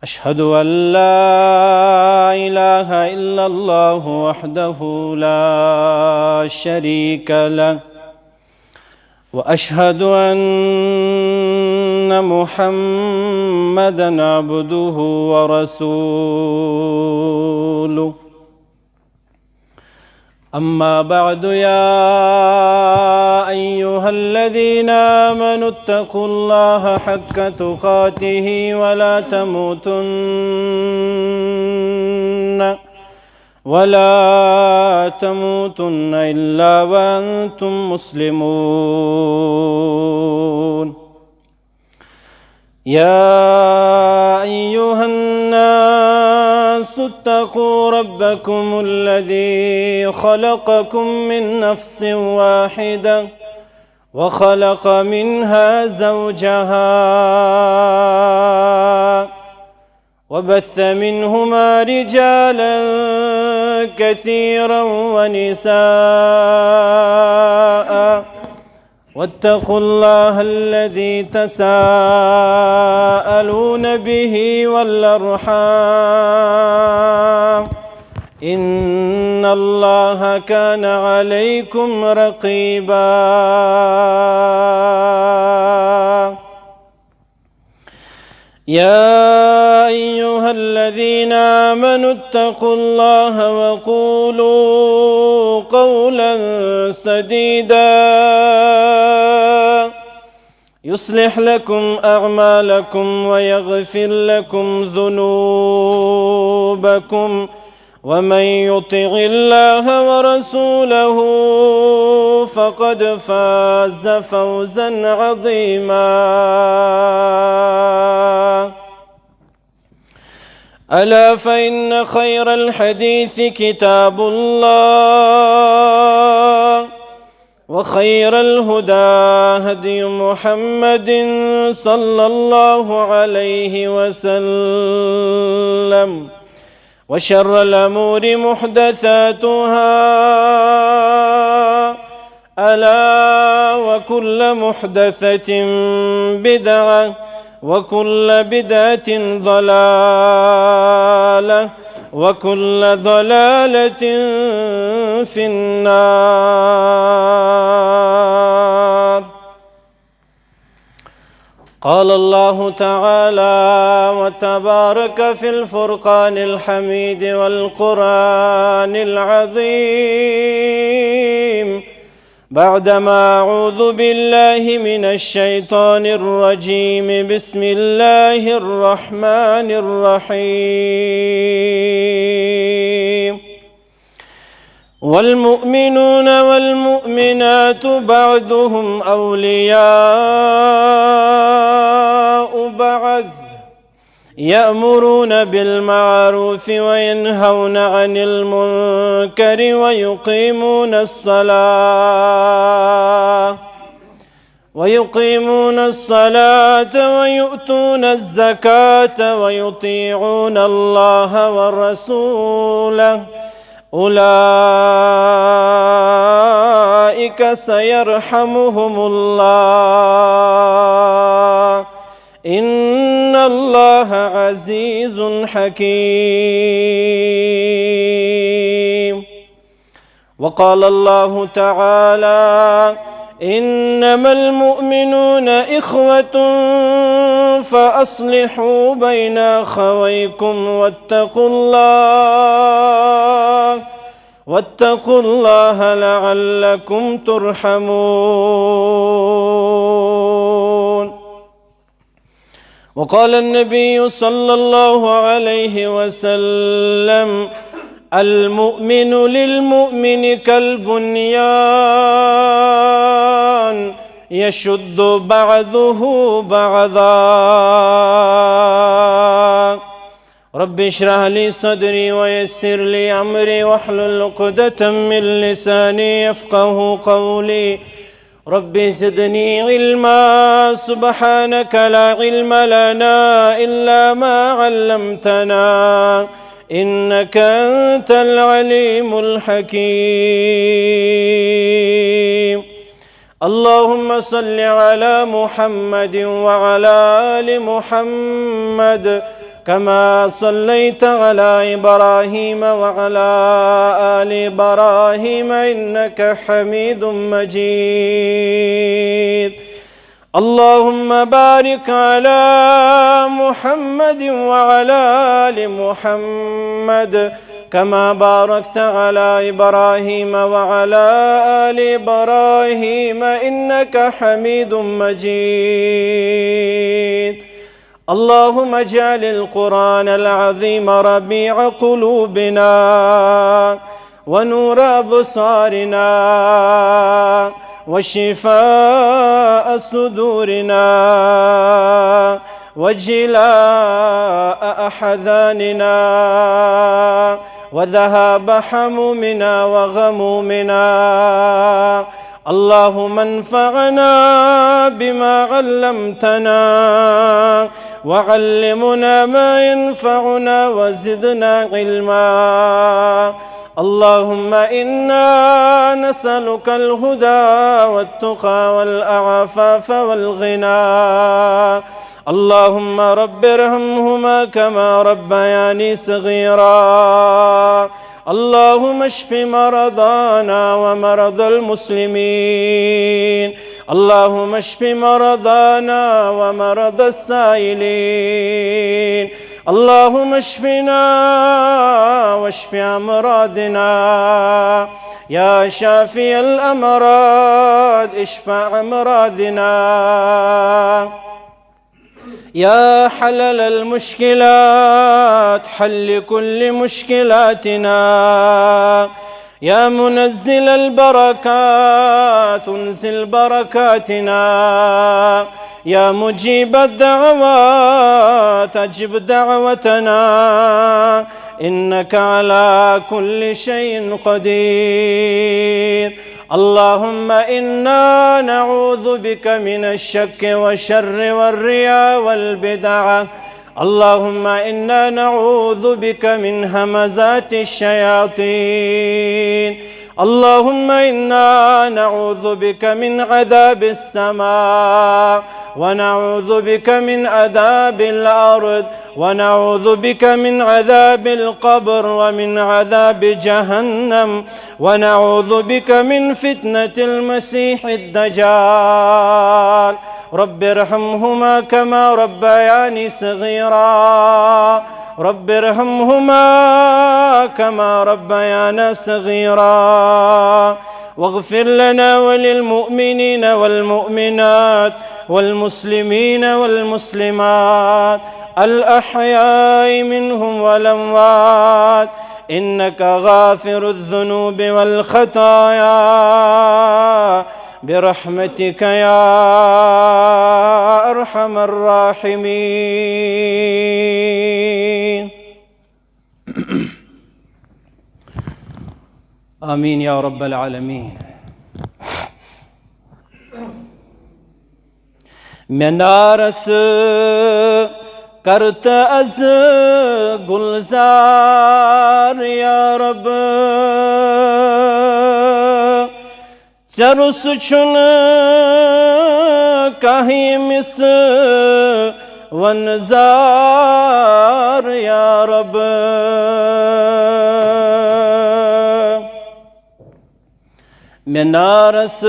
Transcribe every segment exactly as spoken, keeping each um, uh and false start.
أشهد أن لا إله إلا الله وحده لا شريك له، وأشهد أن محمدا عبده ورسوله. أما بعد، يا أيها الذين آمنوا اتقوا الله حق تقاته ولا تموتن، ولا تموتن إلا وأنتم مسلمون. يا أيها الناس اتقوا ربكم الذي خلقكم من نفس واحدة وخلق منها زوجها وبث منهما رجالا كثيرا ونساء، واتقوا الله الذي تساءلون به والأرحام، إن الله كان عليكم رقيبا. يا أيها الذين آمنوا اتقوا الله وقولوا قولا سديدا يصلح لكم أعمالكم ويغفر لكم ذنوبكم، ومن يطع الله ورسوله فقد فاز فوزا عظيما. ألا فإن خير الحديث كتاب الله، وخير الهدى هدي محمد صلى الله عليه وسلم، وشر الأمور محدثاتها، ألا وكل محدثة بدعة، وكل بدعة ضلالة، وكل ضلالة في النار. قال الله تعالى وتبارك في الفرقان الحميد والقرآن العظيم، بعدما أعوذ بالله من الشيطان الرجيم، بسم الله الرحمن الرحيم. والمؤمنون والمؤمنات بعضهم أولياء بعض، يأمرون بالمعروف وينهون عن المنكر ويقيمون الصلاة ويقيمون الصلاة ويؤتون الزكاة ويطيعون الله ورسوله، أولئك سيرحمهم الله، إن الله عزيز حكيم. وقال الله تعالى: إنما المؤمنون إخوة فأصلحوا بين أخويكم واتقوا الله، واتقوا الله لعلكم ترحمون. وقال النبي صلى الله عليه وسلم: المؤمن للمؤمن كالبنيان يشد بعضه بعضا. رب اشرح لي صدري ويسر لي أمري واحلل عقدة من لساني يفقه قولي. رب زدني علما، سبحانك لا علم لنا إلا ما علمتنا، إنك أنت العليم الحكيم. اللهم صل على محمد وعلى آل محمد كما صليت على إبراهيم وعلى آل إبراهيم إنك حميد مجيد. اللهم بارك على محمد وعلى آل محمد كما باركت على إبراهيم وعلى آل إبراهيم إنك حميد مجيد. اللهم اجعل القرآن العظيم ربيع قلوبنا ونور أبصارنا وشفاء صدورنا وجلاء أحزاننا وذهاب همومنا وغمومنا. اللهم انفعنا بما علمتنا وعلمنا ما ينفعنا وزدنا علما. اللهم إنا نسألك الهدى والتقى والعفاف والغنى. اللهم رب ارحمهما كما ربياني صغيرا. اللهم اشف مرضانا ومرضى المسلمين. اللهم اشف مرضانا ومرضى السائلين. اللهم اشفنا واشف أمراضنا. يا شافي الأمراض، اشف أمراضنا. يا حلل المشكلات، حل كل مشكلاتنا. يا منزل البركات، انزل بركاتنا. يا مجيب الدعوات، أجب دعوتنا. إنك على كل شيء قدير. اللهم إنا نعوذ بك من الشك والشر والرياء والبدعة. اللهم إنا نعوذ بك من همزات الشياطين. اللهم إنا نعوذ بك من عذاب السماء، ونعوذ بك من عذاب الأرض، ونعوذ بك من عذاب القبر ومن عذاب جهنم، ونعوذ بك من فتنة المسيح الدجال. رب ارحمهما كما ربياني صغيرا. رب ارحمهما كما ربيانا صغيرا. واغفر لنا وللمؤمنين والمؤمنات والمسلمين والمسلمات الأحياء منهم والأموات، إنك غافر الذنوب والخطايا، برحمتك يا أرحم الراحمين. آمين يا رب العالمين. مےٚ نارس کر تہٕ از گلزار یا رب۔ ژےٚ روٚس چھُنہٕ کانٛہہ ییٚمِس وَنہٕ زار یا رب۔ مےٚ نارس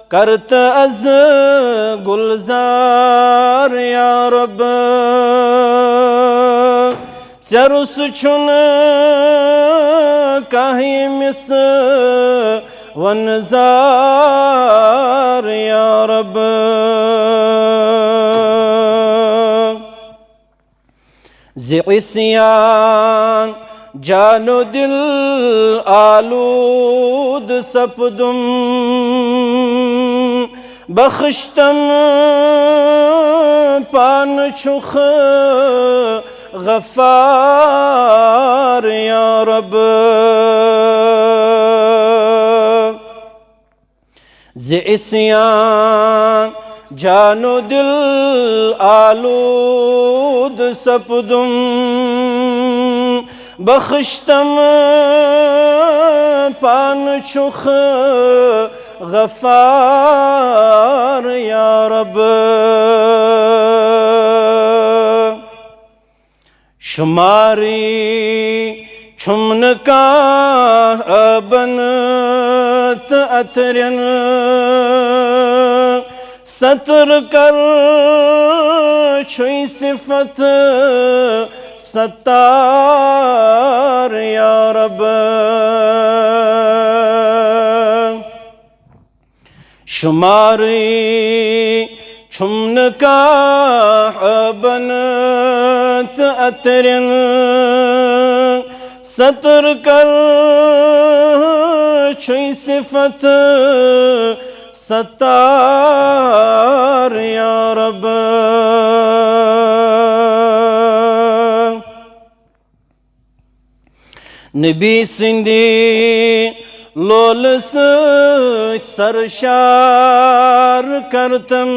کر تہٕ از گلزار یا رب۔ ژےٚ روٚس چھُنہٕ کانٛہہ ییٚمِس وَنہٕ زار یا رب۔ زِ عصیان جان و دل آلود سپدم، بخشتم پانہٕ چھُکھ غفار یا رب۔ زِ عصیان جان و دل آلود سپدم، بخشتم پانہٕ چھُکھ غفار یا رب۔ شمارٕے چھُم نہٕ کانٛہہ آبن تہٕ اَتھرٮ۪ن، ستر کر چھُے صفت ستار یا رب۔ شمارٕے چھُم نہٕ کانٛہہ آبن تہٕ اَترٮ۪ن، ستر کر چھُے صفت ستار یا رب۔ نبی سٕنٛدِ لولہٕ سۭتۍ سرشار کرتم،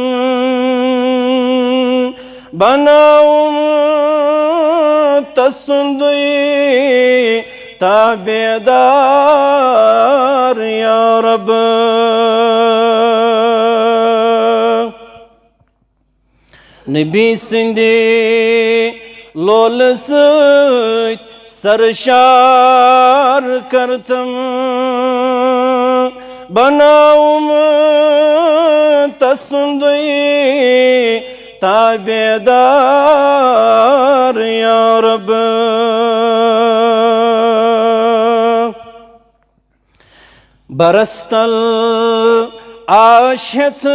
بناوُم تسُنٛدُے تابعدار یا رب۔ نبی سٕنٛدِ لولہٕ سۭتۍ سرشار کرتم، بناوُم تسُنٛدُے تابعدار یا رب۔ برس تل آش ہیتھ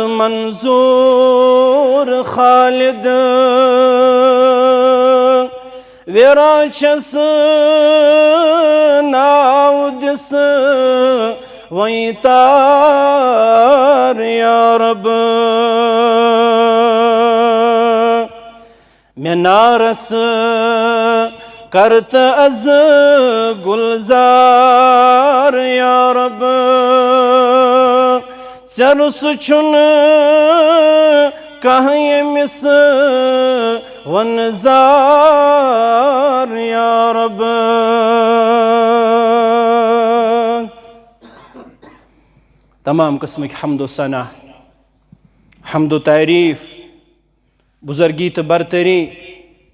منظور خالد، ویران چھس ناو دس وۄنۍ تار یا رب۔ مےٚ نارس کر تہٕ از گلزار یا رب، ژےٚ روٚس چھُنہٕ کانٛہہ ییٚمِس وَنہٕ زار یا رب۔ تمام قسمٕکۍ حمد و ثنا، حمد و تعریف، بزرگی تہٕ برتری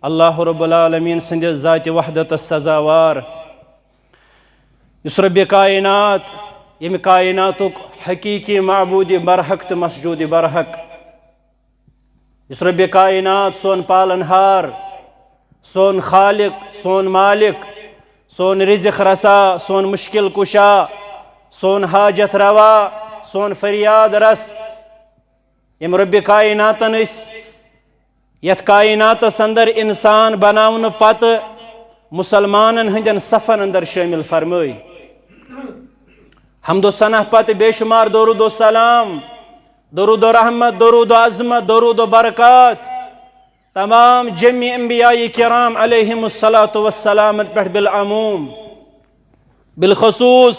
اللہ رب العالمین سٕنٛدِ ذاتِ وحدتس سزاوار، یُس رب کائنات، ییٚمہِ کائناتُک حقیقی معبود برحق تہٕ مسجود برحق، یُس رب کائنات، سون پالن ہار، سون خالق، سون مالک، سون رزق رسا، سون مشکل کشا، سون حاجت روا، سون فریاد رس، ییٚمہِ رب کائناتن أسۍ یتھ کائناتس اندر انسان بناونہٕ پتہٕ مسلمانن ہٕنٛدٮ۪ن صفن اندر شٲمِل فرمٲے۔ حمد و ثنا پتہٕ بے شمار درود و سلام، درود و رحمت، درود و عظمت، درود و برکات تمام جمع انبیاء کرام علیہم الصلوۃ والسلام پٮ۪ٹھ بالعموم، بالخصوص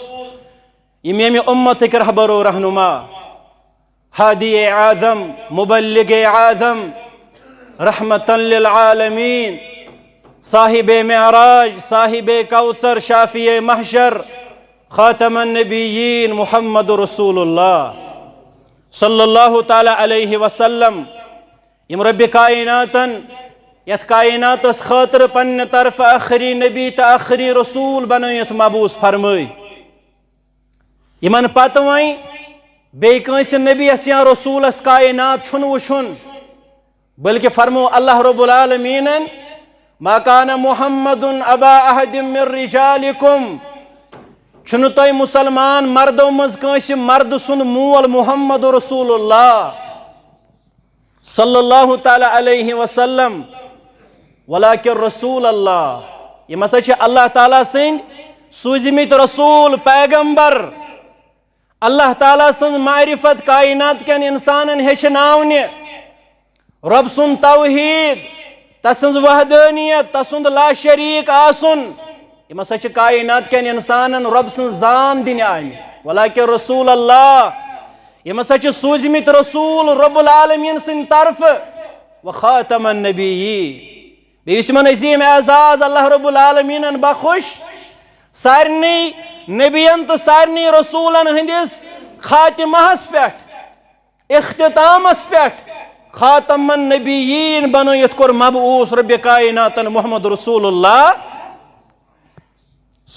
یِم ییٚمہِ اُمتٕکۍ رہبر و رہنما، ہادی اعظم، مبلغ اعظم، رحمتاً للعالمین، صاحب معراج، صاحب کوثر، شافی محشر، خاتم النبیین محمد رسول اللہ صلی اللہ تعالیٰ علیہ وسلم، یِم رب کائناتن یتھ کائناتس خٲطرٕ پننہِ طرفہٕ ٲخری نبی تہٕ ٲخری رسول بنٲیِتھ مبعوث فرمٲے۔ یِمن پتہٕ وۄنۍ بیٚیہِ کٲنٛسہِ نبیَس یا رسوٗلس کائنات چھُنہٕ وٕچھُن، بلکہِ فرمو اللہ رب العالمینن، "ما کان محمد ابا احد من رجالکم"، چھُنہٕ تۄہہِ مسلمان مردو منٛز کٲنٛسہِ مردٕ سُنٛد مول محمد رسول اللہ صلی اللہ تعالیٰ علیہ وسلم، ولکن رسول اللہ، یِم ہسا چھِ اللہ تعالیٰ سٕنٛدۍ سوٗزمٕتۍ رسول، پیغمبر۔ اللہ تعالیٰ سٕنٛز معرفت کائنات کٮ۪ن انسانن ہیٚچھناونہِ، رب سُنٛد توحید، تسٕنٛز وحدانیت، تسُنٛد لا شریک آسُن، یِم ہسا چھِ کائنات کٮ۪ن انسانن رب سٕنٛز زان دِنہِ آمٕتۍ۔ ولکن رسول اللہ، یِم ہسا چھِ سوٗزمٕتۍ رسول رب العالمین سٕنٛدِ طرفہٕ، و خاتم النبیین۔ بیٚیہِ یُس یِمن عظیم اعزاز اللہ رب العالمینن بخش، سارنٕے نبین تہٕ سارنٕے رسولن ہٕنٛدِس خاتمہس پٮ۪ٹھ، اختتامس پٮ۪ٹھ، خاتم النبیین بنٲیِتھ کوٚر مبعوث رب کائناتن محمد رسول اللہ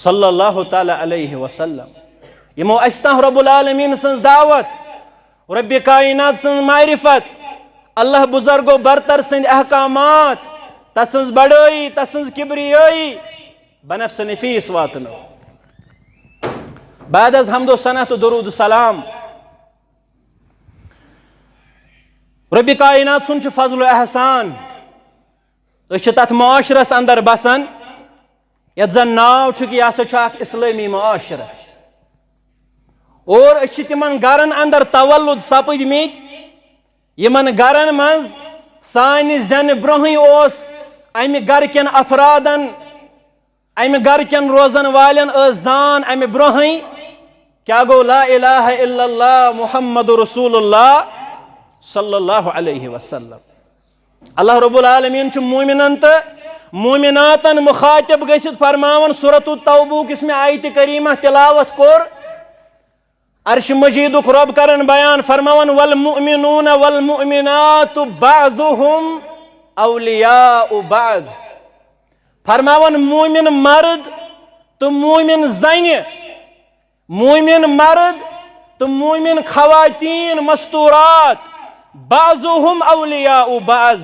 صلی اللہ تعالی علیہ وسلم۔ یِمو اَسہِ تام رب العالمین سٕنٛز دعوت، رب کائنات سٕنٛز معرفت، اللہ بزرگ و برتر سٕنٛدۍ احکامات، تسٕنٛز بڑٲیی، تسٕنٛز کبریٲیی بنفس نفیس واتنٲو۔ بعد از حمد و ثنا تہٕ درود و سلام، رب کائنات سُنٛد چھُ فضل و احسان۔ أسۍ چھِ تتھ معاشرس اندر بسان، یتھ زن ناو چھُ کہِ یہِ ہسا چھُ اکھ اسلٲمی معاشرٕ۔ اور أسۍ چھِ تِمن گرن اندر تولد سپٕدمٕتۍ، یِمن گرن منٛز سانہِ زٮ۪نہٕ برونٛہٕے اوس امہِ گرٕ کٮ۪ن افرادن، امہِ گرٕ کٮ۪ن روزن والٮ۪ن ٲس زان امہِ برونٛہٕے۔ کیٛاہ گوٚو؟ لا الہ الا اللہ محمد رسول اللہ صلی اللہ علیہ وسلم۔ اللہ رب العالمین چھُ مومنن تہٕ مومناتن مخاطب گٔژھِتھ فرماوان، سورۃ التوبہ یُس مےٚ آیتِ کریمہ تلاوت کوٚر، عرش مجیدُک رب کران بیان، فرماوان، والمؤمنون والمؤمنات بعضهم اولیاء بعض۔ فرماوان، مومن مرد تہٕ مومن زنہِ، مومن مرد تہٕ مومن خواتین مستورات، بعضهم اولیاء بعض،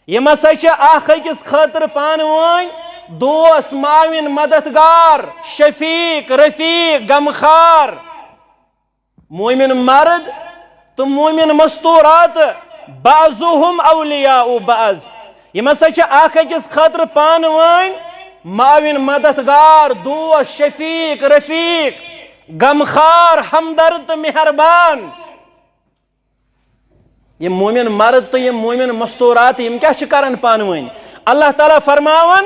یِم ہسا چھِ اکھ أکِس خٲطرٕ پانہٕ وٲنۍ دوس، معاون، مددگار، شفیق، رفیق، غمخوار۔ مومن مرد تہٕ مومن مستورات، بعضهم اولیاء بعض، یِم ہسا چھِ اکھ أکِس خٲطرٕ پانہٕ وٲنۍ معاون، مددگار، دوس، شفیق، رفیق، غمخوار، ہمدرد تہٕ مہربان۔ یِم مومن مرد تہٕ یِم مومن مستورات، یِم کیٛاہ چھِ کران پانہٕ وٲنۍ؟ اللہ تعالیٰ فرماوان،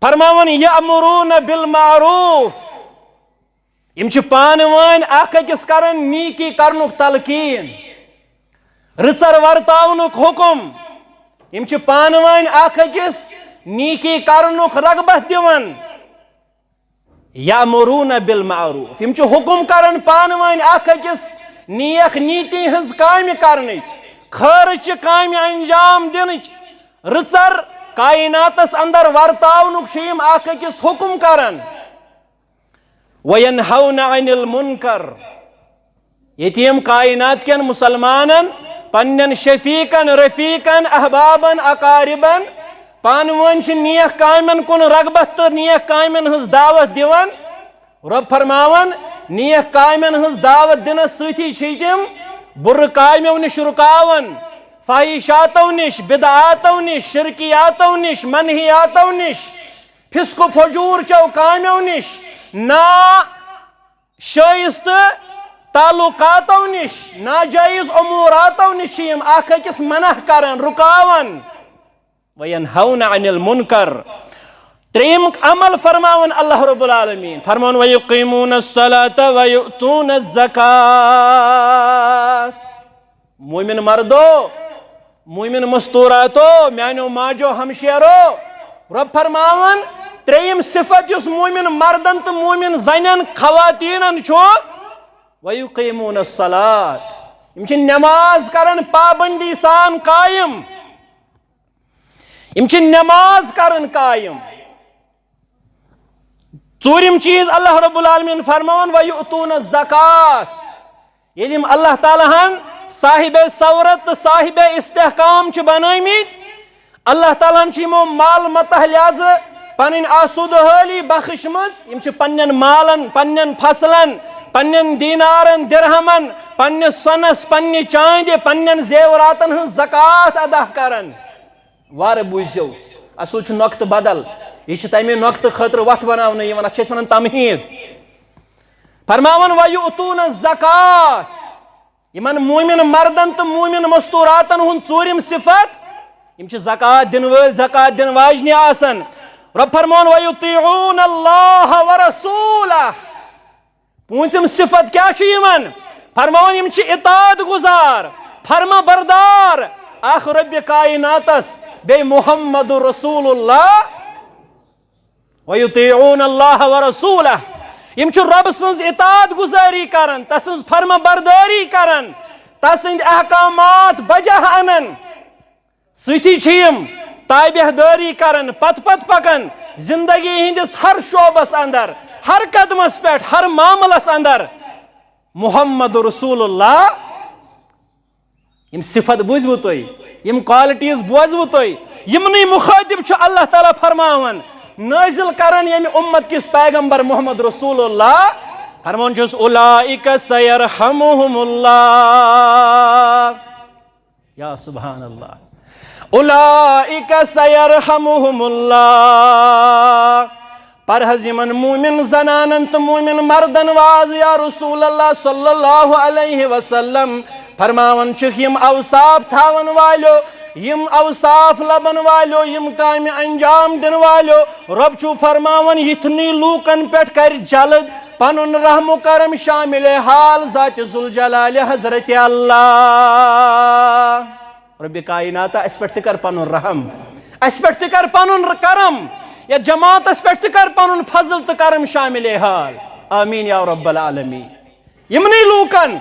فرماوان، یأمرون بالمعروف، یِم چھِ پانہٕ وٲنۍ اکھ أکِس کران نیکی کرنُک تلقین، رٕژر ورتاونُک حکم۔ یِم چھِ پانہٕ وٲنۍ اکھ أکِس نیکی کرنُک رغبت دِوان۔ یأمرون بالمعروف، یِم چھِ حکم کران پانہٕ وٲنۍ اکھ أکِس نیک نیتی ہٕنٛز کامہِ کرنٕچ، خٲرٕچہِ کامہِ انجام دِنٕچ، رٕژر کائناتس اندر ورتاونُک چھِ یِم اکھ أکِس حکم کران۔ وینہون عن المنکر، ییٚتہِ یِم کائنات کٮ۪ن مسلمانن پننٮ۪ن شفیقن، رفیقن، احبابن، اقاربن پانہٕ وٲنۍ چھِ نیک کامٮ۪ن کُن رغبت تہٕ نیک کامٮ۪ن ہٕنٛز دعوت دِوان۔ رب فرماوان، نیک کامٮ۪ن ہٕنٛز دعوت دِنس سۭتی چھِ تِم بُرٕ کامیو نِش رُکاوان، فاحشاتو نِش، بدعاتو نِش، شرکیاتو نِش، منحیاتو نِش، فسق و فجور چو کامیو نِش، نا شائستہ تعلقاتو نِش، ناجائز اموراتو نِش چھِ یِم اکھ أکِس منع کران، رُکاوان۔ وینہون عن المنکر۔ ترٛیٚیِم عمل فرماوان اللہ رب العالمین، فرماوان، ویقیمون الصلاۃ ویؤتون الزکاۃ۔ مومن مردو، مومن مستوراتو، میانیو ماجو ہمشیرو، رب فرماوان، ترٛیٚیِم صفت یُس مومن مردن تہٕ مومن زنٮ۪ن خواتینن چھُ، ویقیمون الصلاۃ، یِم چھِ نماز کران پابندی سان قائم، یِم چھِ نماز کران قائم۔ ژوٗرِم چیٖز اللہ رب العالمین فرماوان، ویؤتون الزکاۃ، ییٚلہِ یِم اللہ تعالیٰ ہن صاحب ثورت تہٕ صاحب استحکام چھِ بنٲومٕتۍ، اللہ تعالیٰ ہن چھِ یِمو مال متاہ لحاظہٕ پنٕنۍ آسودٕ حٲلی بخشمٕژ، یِم چھِ پننٮ۪ن مالن، پننٮ۪ن فصلن، پننٮ۪ن دینارن، درہمن، پننِس سۄنس، پننہِ چاندِ، پننٮ۪ن زیوراتن ہٕنٛز زکوٰۃ ادا کران۔ وارٕ بوٗزِو، اصل چھُ نۄقطہٕ بدل، یہِ چھِ تمے نۄقطہٕ خٲطرٕ وتھ بناونہٕ یِوان، اتھ چھِ أسۍ ونان تمہیٖد۔ فرماوان، ویؤتون الزکاۃ، یِمن مومن مردن تہٕ مومن مستوراتن ہُنٛد ژوٗرِم صفت، یِم چھِ زکوٰۃ دِنہٕ وٲلۍ، زکوٰۃ دِنہٕ واجنہِ آسان۔ رب فرماوان، ویطیعون اللہ ورسولہ، پوٗنٛژِم صفت کیٛاہ چھُ یِمن؟ فرماوان، یِم چھِ اطاعت گزار، فرما بردار، اکھ رب کائناتس، بیٚیہِ محمد رسول اللہ۔ ویطیعون اللہ ورسولہ، یِم چھِ رب سٕنٛز اطاعت گزٲری کران، تسٕنٛز فرما بردٲری کران، تسٕنٛدۍ احکامات بجا انان۔ سۭتی چھِ یِم تابع دٲری کران، پتہٕ پتہٕ پکان زندگی ہٕنٛدِس ہر شعبس اندر، ہر قدمس پٮ۪ٹھ، ہر معاملس اندر۔ محمد رسول اللہ، یِم صفت بوٗزوٕ تُہۍ، یِم qualities بوزوٕ تُہۍ، یِمنٕے مُخٲطِب چھُ اللہ تعالیٰ فرماوان، نٲزِل کران ییٚمہِ اُمت کِس پیغمبر محمد رسول اللہ، فرماوان چھُس، "اولئک سیرحمہم اللہ۔" یا سبحان اللہ۔ اولئک سیرحمہم اللہ۔ پر حظ یِمن مومن زنانن تہٕ مومن مردن واز یا رسول اللہ صلی اللہ علیہ وسلم۔ فرماوان چھِکھ، یِم اوصاف تھاون والیو، یِم اوصاف لبن والیو، یِم کامہِ انجام دِن والیو، رۄب چھُ فرماوان، یِتھنٕے لوٗکن پٮ۪ٹھ کرِ جلد پنُن رحم و کرم شامل حال ذات ذوالجلال حضرت اللہ۔ رب کائنات، اسہِ پٮ۪ٹھ تہِ کر پنُن رحم، اسہِ پٮ۪ٹھ تہِ کر پنُن کرم، یا جماعتس پٮ۪ٹھ تہِ کر پنُن فضل تہٕ کرم شامل حال۔ آمین یا رب العالمین۔ یِمنٕے لوٗکن،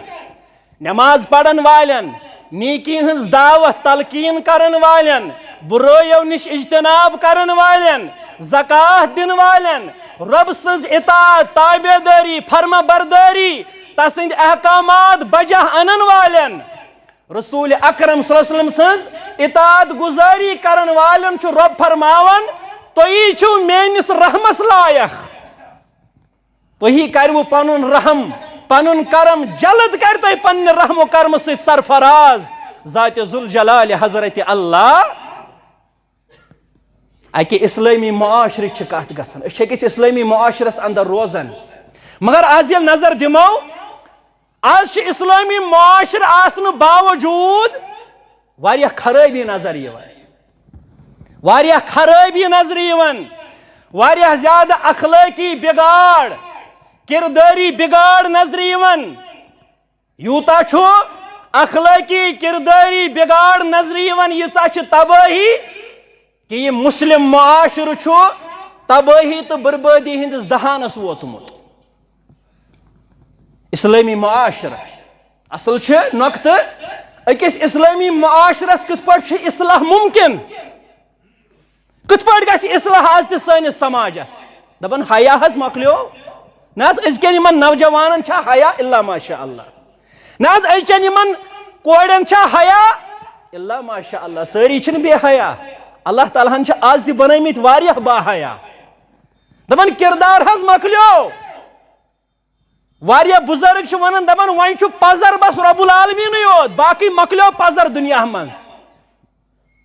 نماز پرن والٮ۪ن، نیکی ہٕنٛز دعوت تلقین کرن والٮ۪ن، برٲیو نِش اجتناب کرن والٮ۪ن، زکوٰۃ دِن والٮ۪ن، رۄب سٕنٛز اطاعت، تابع دٲری، فرما بردٲری، تسٕنٛدۍ احکامات بجا انن والٮ۪ن، رسول اکرم صلی اللہ علیہ وسلم سٕنٛز اطاعت گزاری کرن والٮ۪ن چھُ رۄب فرماوان، تُہی چھِو میٲنِس رحمس لایق۔ تُہی کروٕ پنُن رحم، پنُن کرم، جلد کرِ تۄہہِ پننہِ رحم و کرمہٕ سۭتۍ سرفراز ذات ذوالجلال حضرت اللہ۔ اکہِ اسلٲمی معاشرٕچ چھِ کتھ گژھان، أسۍ چھِ أکِس اسلٲمی معاشرس اندر روزان، مگر از ییٚلہِ نظر دِمو، از چھِ اسلٲمی معاشرٕ آسنہٕ باوجوٗد واریاہ خرٲبی نظر یِوان، واریاہ خرٲبی نظرِ یِوان، واریاہ زیادٕ اخلٲقی بِگاڑ، کردٲری بِگاڑ نظرِ یِوان۔ یوٗتاہ چھُ اخلٲقی کردٲری بِگاڑ نظرِ یِوان، ییٖژاہ چھِ تبٲہی کہِ یہِ مسلم معاشرٕ چھُ تبٲہی تہٕ بربٲدی ہٕنٛدِس دہانس ووتمُت۔ اسلٲمی معاشرٕ، اصل چھُ نۄقطہٕ، أکِس اسلٲمی معاشرس کِتھ پٲٹھۍ چھُ اصلاح ممکن؟ کِتھ پٲٹھۍ گژھِ اصلاح از تہِ سٲنِس سماجس؟ دپان حیا حظ مۄکلیو۔ نہ حظ، أزکٮ۪ن یِمن نوجوانن چھا حیا؟ الا ماشاء اللہ۔ نہ حظ، أزچٮ۪ن یِمن کورٮ۪ن چھا حیا؟ الا ماشاء اللہ، سٲری چھِنہٕ بے حیا۔ اللہ تعالیٰ ہن چھِ از تہِ بنٲومٕتۍ واریاہ با حیا۔ دپان کردار حظ مۄکلیو۔ واریاہ بزرگ چھِ ونان، دپان وۄنۍ چھُ پزر بس رب العالمینٕے یوت، باقٕے مۄکلیو پزر دُنیا منٛز۔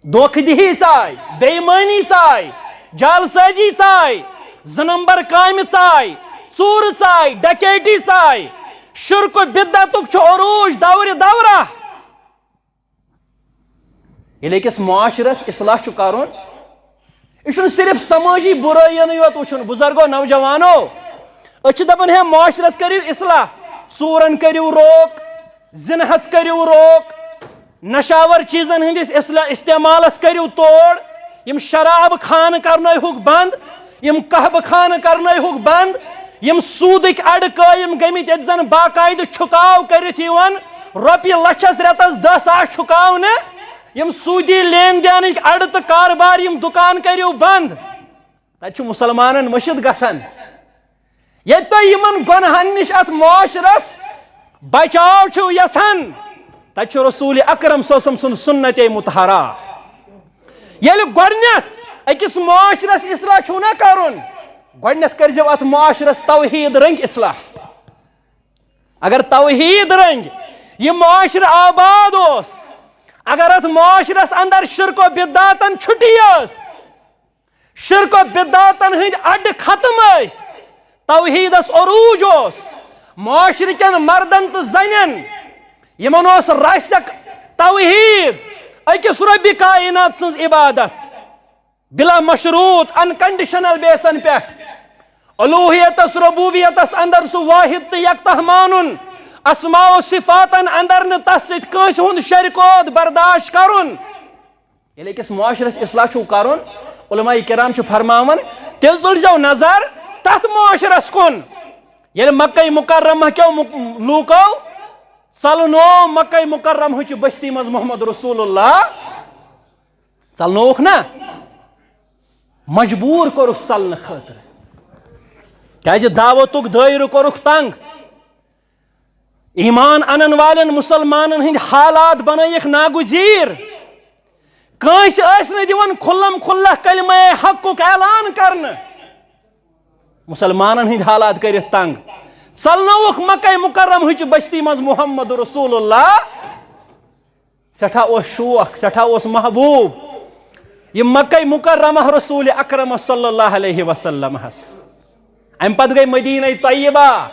دھوکہ دہی ژاے، بے ایمٲنی ژاے، جعل سازی ژاے، زٕ نمبر کامہِ ژاے، ژوٗرٕ ژاے، ڈکیتی ژاے، شرک و بدعتُک چھُ عروج دورِ دورہ۔ ییٚلہِ أکِس معاشرس اصلاح چھُ کرُن، یہِ چھُنہٕ صرف سمٲجی برٲییَنٕے یوت وٕچھُن۔ بزرگو، نوجوانو، أسۍ چھِ دپان ہے معاشرس کٔرِو اصلاح، ژوٗرن کٔرِو روک، زِنہس کٔرِو روک، نشاور چیٖزن ہٕنٛدِس اصلا-، استعمالس کٔرِو توڑ، یِم شراب خانہٕ کرنٲوہُکھ بنٛد، یِم قحبہٕ خانہٕ کرنٲوہُکھ بنٛد، یِم سوٗدٕکۍ اڈٕ قٲیِم گٔمٕتۍ، ییٚتہِ زن باقاعدٕ چھُکاو کٔرِتھ یِوان رۄپیہِ لچھس رٮ۪تس دَہ ساس چھُکاونہٕ، یِم سوٗدی لین دینٕکۍ اڈٕ تہٕ کاربار، یِم دُکان کٔرِو بنٛد۔ تتہِ چھُ مُسلمانن مٔشِتھ گژھان۔ ییٚتہِ تُہۍ یِمن گۄنہن نِش اتھ معاشرس بچاو چھِو یژھان، تتہِ چھُ رسول اکرم صلی اللہ علیہ وسلم سُنٛد سُنت مطہرہ۔ ییٚلہِ گۄڈٕنیتھ أکِس معاشرس اصلاح چھُو نہ کرُن، گۄڈٕنیتھ کٔرۍزیو اتھ معاشرس توحید رنٛگۍ اصلاح۔ اگر توحید رنٛگۍ یہِ معاشرٕ آباد اوس، اگر اتھ معاشرس اندر شرک و بدعاتن چھُٹی ٲس، شرک و بدعاتن ہٕنٛدۍ اڈٕ ختم ٲسۍ، توحیدس عروج اوس، معاشرٕ کٮ۪ن مردن تہٕ زنٮ۪ن یِمن اوس راسخ توحید، أکِس رۄبِ کائنات سٕنٛز عبادت بلا مشروط، انکنڈیشنل بیسن پٮ۪ٹھ، الوہیتس ربوبیتس اندر سُہ واحد تہٕ یکتاہ مانُن، اسماء و صفاتن اندر نہٕ تس سۭتۍ کٲنٛسہِ ہُنٛد شریکوت برداشت کرُن۔ ییٚلہِ أکِس معاشرس اصلاح چھُو کرُن، علماء کرام چھِ فرماوان، تیٚلہِ تُلزیو نظر تتھ معاشرس کُن، ییٚلہِ مکہ مکرمہ کیو مُک-، لوٗکو ژلنو مکہ مکرمہٕچ بستی منٛز محمد رسول اللہ۔ ژلنووُکھ نا؟ مجبور کوٚرُکھ ژلنہٕ خٲطرٕ۔ کیازِ دعوتُک دٲیرٕ کوٚرُکھ تنگ۔ ایمان انن والٮ۪ن مسلمانن ہٕنٛدۍ حالات بنٲیِکھ ناگزیر۔ کٲنٛسہِ ٲسۍ نہٕ دِوان کھُلم کھُلہ کلمہ حقُک اعلان کرنہٕ۔ مسلمانن ہٕنٛدۍ حالات کٔرِتھ تنگ۔ ژلنووُکھ مکہ مکرمہٕچ بستی منٛز محمد رسول اللہ۔ سٮ۪ٹھاہ اوس شوق، سٮ۪ٹھاہ اوس محبوب یہِ مکہ مکرمہ رسول اکرم صلی اللہ علیہ وسلمس۔ امہِ پتہٕ گٔے مدینہ طیبہ۔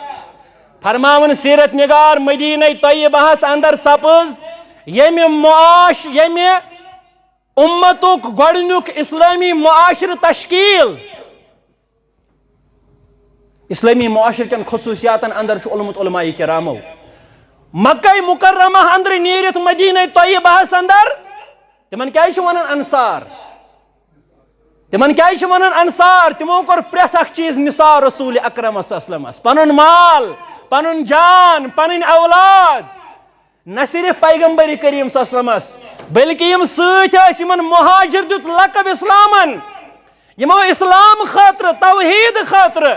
فرماوان سیرت نگار، مدینہ طیبہس اندر سپٕز ییٚمہِ معاش، ییٚمہِ امتُک گۄڈٕنیُک اسلٲمی معاشرٕ تشکیل۔ اسلٲمی معاشرٕ کٮ۪ن خصوٗصیاتن اندر چھُ اوٚنمُت علماء کرامو۔ مکہ مکرمہ اندرٕ نیٖرِتھ مدینہ طیبہس اندر تِمن کیازِ چھِ ونان انصار؟ تِمن کیازِ چھِ ونان انصار؟ تِمو کوٚر پرٛٮ۪تھ اکھ چیٖز نثار رسول اکرم صلی اللہ علیہ وسلمس، پنُن مال، پنُن جان، پنٕنۍ اولاد۔ نہ صرف پیغمبر کریم صلی اللہ علیہ وسلمس، بلکہ یِم سۭتۍ ٲسۍ یِمن مہاجر دیُت لقب اسلامن۔ یِمو اسلام خٲطرٕ، توحید خٲطرٕ،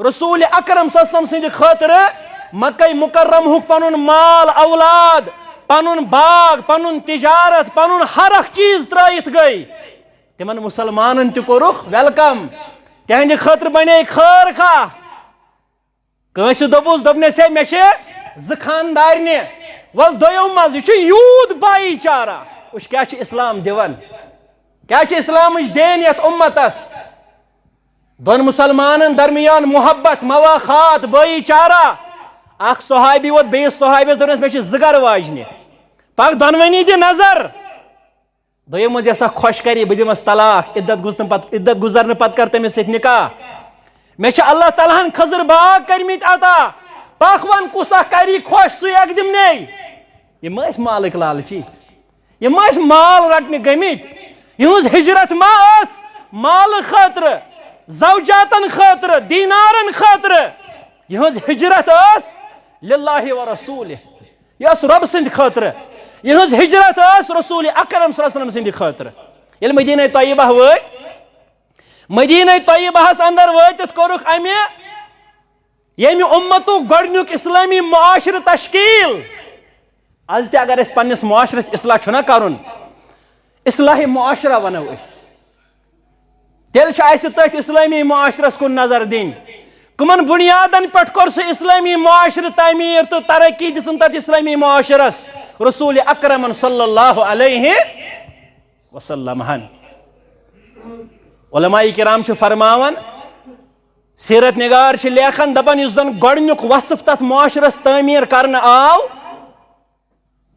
رسول اکرم صلی اللہ علیہ وسلم سٕنٛدِ خٲطرٕ مکہ مکرمہُک پنُن مال اولاد، پنُن باغ، پنُن تجارت، پنُن ہر اکھ چیٖز ترٲیِتھ گٔے۔ تِمن مسلمانن تہِ کوٚرُکھ welcome۔ تِہنٛدِ خٲطرٕ بنے خٲر خواہ۔ کٲنٛسہِ دوٚپُس، دوٚپنس، "ہے، مےٚ چھِ زٕ خاندارنہِ، ول دوٚیو منٛز، یہِ چھُ یوٗت بایی چارہ۔ وٕچھ، کیٛاہ چھُ اسلام دِوان؟ کیٛاہ چھِ اسلامٕچ دین یتھ امتس؟" دۄن مسلمانن درمیان محبت، مواخات، بایی چارہ۔ اکھ صحابی ووت بیٚیِس صحابیس، دوٚپنس، "مےٚ چھِ زٕ گرٕ واجنہِ، پکھ دۄنوٕنی دِ نظر۔" دوٚیِم منٛز یۄس اکھ خۄش کرِ، بہٕ دِمس طلاق، عدت گُزرنہٕ پتہٕ، عدت گُزرنہٕ پتہٕ کر تٔمِس سۭتۍ نکاح۔ مےٚ چھِ اللہ تعالیٰ ہن خٔزٕر باغ کٔرمٕتۍ عطا، پکھ ون کُس اکھ کری خۄش، سُے اکھ دِمنے۔ یِم ٲسۍ مالٕکۍ لالچی، یِم ٲسۍ مال رٹنہِ گٔمٕتۍ۔ یِہٕنٛز ہجرت ما ٲس مالہٕ خٲطرٕ، زوجاتن خٲطرٕ، دینارن خٲطرٕ؟ یِہٕنٛز ہجرت ٲس للہ و رسولہ۔ یہِ ٲس رۄب سٕنٛدِ خٲطرٕ۔ یِہٕنٛز ہجرت ٲس رسول اکرم صلی اللہ علیہ وسلم سٕنٛدِ خٲطرٕ۔ ییٚلہِ مدینہ طیبہ وٲتۍ، مدینہ طیبہس اندر وٲتِتھ کوٚرُکھ امہِ، ییٚمہِ امتُک گۄڈٕنیُک اسلٲمی معاشرٕ تشکیل۔ از تہِ اگر اسہِ پننِس معاشرس اصلاح چھُنہ کرُن، اصلاح معاشرہ ونو أسۍ، تیٚلہِ چھُ اسہِ تٔتھۍ اسلٲمی معاشرس کُن نظر دِنۍ۔ کٕمن بُنیادن پٮ۪ٹھ کوٚر سُہ اسلٲمی معاشرٕ تعمیٖر تہٕ ترقی دِژٕن تتھ اسلٲمی معاشرس؟ رسول اکرمن صلی اللہ علیہ وسلم ہن۔ علماء کرام چھِ فرماوان، سیرت نگار چھِ لیکھان، دپان، یُس زن گۄڈٕنیُک وصف تتھ معاشرس تعمیٖر کرنہٕ آو،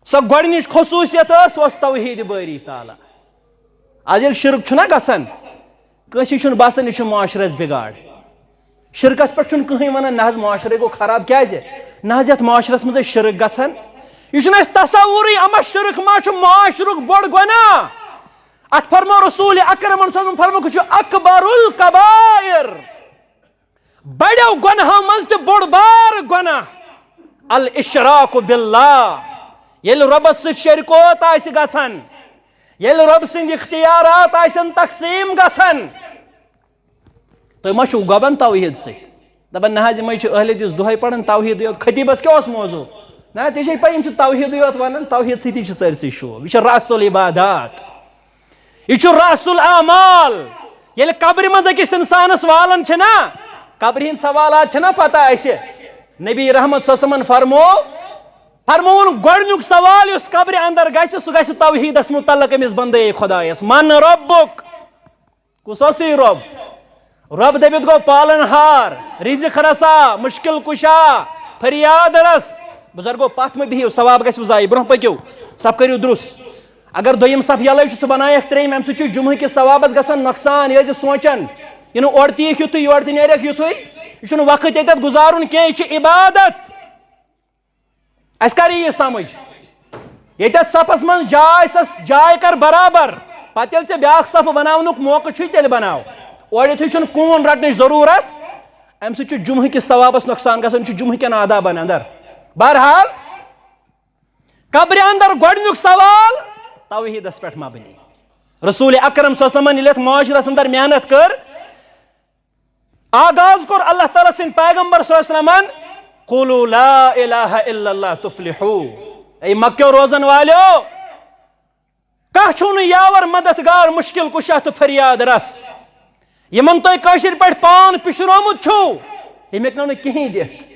سۄ گۄڈٕنِچ خصوٗصیت ٲس، سۄ ٲس توحید باری تعالیٰ۔ از ییٚلہِ شرک چھُنہ گژھان، کٲنٛسہِ چھُنہٕ باسان یہِ چھُ معاشرس بگاڑ۔ شرکس پٮ۪ٹھ چھُنہٕ کٕہٕنۍ ونان، نہ حظ معاشرے گوٚو خراب۔ کیازِ؟ نہ حظ یتھ معاشرس منٛز ٲسۍ شرک گژھان۔ یہِ چھُنہٕ اَسہِ تصورٕے، اما شرک ما چھُ معاشرُک بوٚڑ گۄناہ؟ اتھ فرمو رسول اکرمن صلی اللہ علیہ وسلم فرمووُکھ، یہِ چھُ اکبر الکبائر۔ بڑیو گۄنہو منٛز تہِ بوٚڑ بار گۄناہ، الاشراک باللہ۔ ییٚلہِ رۄبس سۭتۍ شرکوت آسہِ گژھان، ییٚلہِ رۄب سٕنٛدۍ اختیارات آسن تقسیٖم گژھان، تُہۍ ما چھِو گۄبان توحید سۭتۍ؟ دپان، نہ حظ، یِمے چھِ اہل حدیث دۄہے پران توحیدٕے یوت۔ خطیبس کیٛاہ اوس موضوع؟ نہ، ژےٚ چھے پَے، یِم چھِ توحیدٕے یوت ونان، توحید سۭتی چھِ سٲرسٕے شو۔ یہِ چھُ رأس الاعمال۔ یہِ چھُ رأس الاعمال۔ ییٚلہِ قبرِ منٛز أکِس اِنسانَس والان چھِ نا، قبرِ ہِنٛدۍ سوالات چھِ نا پتہ اَسہِ۔ نبی رحمت صلی اللہ علیہ وسلمن فرمو، فرمووُن، گۄڈٕنیُک سوال یُس قبرِ اندر گژھِ، سُہ گژھِ توحیدس متعلق أمِس بندے خدایس، من ربک؟ کُس اوسُے رۄب؟ رۄب دٔپِتھ گوٚو پالن ہار، رزق رسا، مشکل کشا، فریاد رس۔ بزرگو، پتھ مہ بِہِو، ثواب گژھِ ضایع، برونٛہہ پٔکِو، صف کٔرِو درُست۔ اگر دوٚیِم صف یلے چھُ، سُہ بنایکھ ترٛیٚیِم، امہِ سۭتۍ چھُ جمعہ کِس ثوابس گژھان نۄقصان۔ یہِ ٲسۍ زِ سونٛچان، یہِ نہٕ اورٕ تہِ یِکھ یُتھُے، یورٕ تہِ نیرٮ۪کھ یُتھُے۔ یہِ چھُنہٕ وقت ییٚتٮ۪تھ گُزارُن کینٛہہ، یہِ چھِ عبادت۔ اسہِ کر یی یہِ سمجھ؟ ییٚتٮ۪تھ صفس منٛز جاے، سۄ جاے کر برابر۔ پتہٕ ییٚلہِ ژےٚ بیٛاکھ صف بناونُک موقعہٕ چھُے، تیٚلہِ بناو۔ اورٕ یُتھُے چھُنہٕ کوٗن رٹنٕچ ضروٗرت۔ امہِ سۭتۍ چھُ جمعہ کِس ثوابس نۄقصان گژھان، چھُ جمعہ کٮ۪ن آدابن اندر۔ بہرحال، قبرِ اندر گۄڈنیُک سوال توحیدس پٮ۪ٹھ مبنی۔ رسول اکرم صلی اللہ علیہ وسلمن ییٚلہِ یتھ معاشرس اندر محنت کٔر، آغاز کوٚر اللہ تعالیٰ سٕنٛدۍ پیغمبر صلی اللہ علیہ وسلمن، "قولوا لا الہ الا اللہ تفلحوا۔" اے مکہ روزن والیو، کانٛہہ چھُو نہٕ یاور، مددگار، مشکل کشا تہٕ فریاد رس۔ یِمن تۄہہِ کٲشِر پٲٹھۍ پان پِشرومُت چھُو، یِم ہیٚکنو نہٕ کِہیٖنۍ دِتھ۔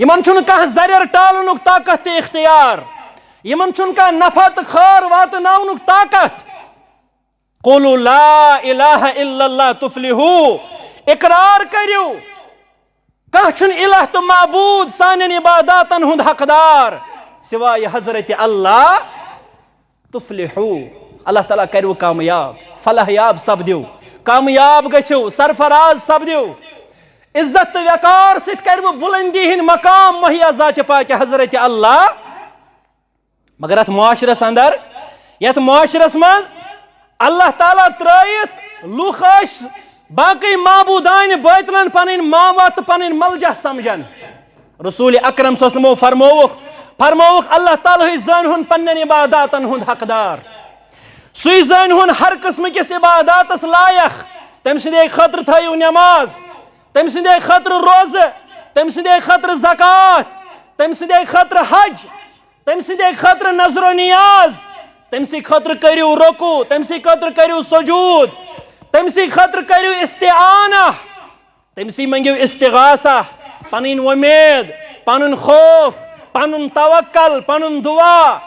یِمن چھُنہٕ کانٛہہ زرٮ۪ر ٹالنُک طاقت تہٕ اختیار۔ یِمن چھُنہٕ کانٛہہ نفع تہٕ خٲر واتناونُک طاقت۔ "قولوا لا الہ الا اللہ تفلحوا۔" اقرار کٔرِو، کانٛہہ چھُنہٕ الہ تہٕ معبوٗد سانٮ۪ن عباداتن ہُنٛد حقدار سوائے حضرت اللہ۔ تفلحوا، اللہ تعالیٰ کَرِوٕ کامیاب، فلاح یاب سپدِو، کامیاب گٔژھِو، سرفراز سپدِو، عزت تہٕ وقار سۭتۍ کَرِوٕ بُلندی ہٕنٛدۍ مقام مہیا ذاتِ پاکہِ حضرت اللہ۔ مگر اتھ معاشرس اندر، یتھ معاشرس منٛز اللہ تعالیٰ ترٲیِتھ لُکھ ٲسۍ باقٕے معبوٗدانہِ باطلن پنٕنۍ ماوا تہٕ پنٕنۍ ملجہ سمجھان۔ رسول اکرم صلی اللہ علیہ وسلمو فرمووُکھ، فرمووُکھ، "اللہ تعالیٰ ہٕے زٲنۍ ہُن پننٮ۪ن عباداتن ہُنٛد حقدار۔ سُے زٲنۍ ہُن ہر قٕسمہٕ کِس عباداتس لایق۔ تٔمۍ سٕنٛدے خٲطرٕ تھٲیِو نٮ۪ماز، تٔمۍ سٕنٛدے خٲطرٕ روزٕ، تٔمۍ سٕنٛدے خٲطرٕ زکوٰۃ، تٔمۍ سٕنٛدے خٲطرٕ حج۔" تٔمۍ سٕنٛدے خٲطرٕ نظر و نیاز، تٔمۍ سٕے خٲطرٕ کٔرِو رکوع، تٔمۍ سٕے خٲطرٕ کٔرِو سجود، تٔمۍ سٕے خٲطرٕ کٔرِو استعانہ، تٔمۍ سٕے مٔنٛگِو استغاثہ، پنٕنۍ وۄمید، پنُن خوف، پنُن توکل، پنُن دعا۔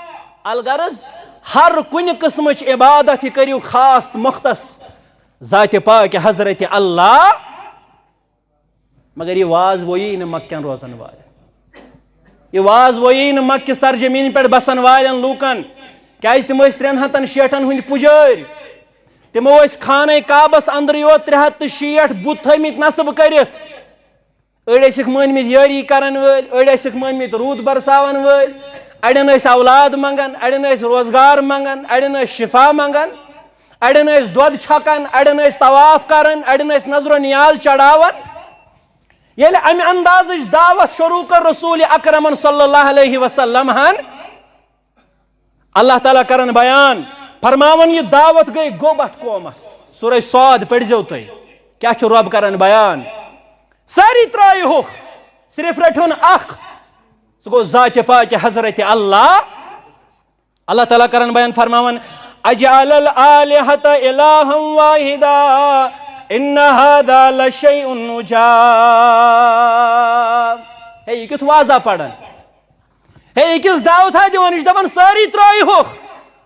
الغرض، ہر کُنہِ قٕسمٕچ عبادت یہِ کٔرِو خاص تہٕ مختص ذاتِ پاکہِ حضرت اللہ۔ مگر یہِ واز وویی نہٕ مکہ کٮ۪ن روزن والٮ۪ن۔ یہِ واز وویی نہٕ مکہ کہِ سرزمین پٮ۪ٹھ بسن والٮ۪ن لوٗکن، کیازِ تِم ٲسۍ ترٛٮ۪ن ہتن شیٹھن ہٕنٛدۍ پُجٲرۍ۔ تِمو ٲسۍ خانہ کعبس اندرٕے یوت ترٛےٚ ہتھ تہٕ شیٹھ بُت تھٲومٕتۍ نصب کٔرِتھ۔ أڑۍ ٲسِکھ مٲنمٕتۍ یٲری کرن وٲلۍ، أڑۍ ٲسِکھ مٲنمٕتۍ روٗد برساون وٲلۍ، اڑٮ۪ن ٲسۍ اولاد منگان، اڑٮ۪ن ٲسۍ روزگار منگان، اڑٮ۪ن ٲسۍ شفا منگان، اڑٮ۪ن ٲسۍ دۄد چھکان، اڑٮ۪ن ٲسۍ طواف کران، اڑٮ۪ن ٲسۍ نظر و نیاز چڑھاوان۔ ییٚلہِ امہِ اندازٕچ دعوت شروع کٔر رسول اکرمن صلی اللہ علیہ وسلم ہن، اللہ تعالیٰ کرن بیان، فرماوان، یہِ دعوت گٔے گوٚب اتھ قومس۔ سورہ صاد پٔرزیو تُہۍ، کیٛاہ چھُ رب کران بیان؟ سٲری ترٲیہُکھ، صرف رٔٹِہُن اکھ، سُہ گوٚو ذاتِ پاکہِ حضرت اللہ۔ اللہ تعالیٰ کرن بیان، فرماوان، "اجعل الآلہۃ الہا واحدا ان ھذا لشیء عجاب۔" ہے، یہِ کیُتھ وازا پران؟ ہے، أکِس دعوتھا دِوان، یہِ چھُ دَپان، سٲری ترٲیہُکھ،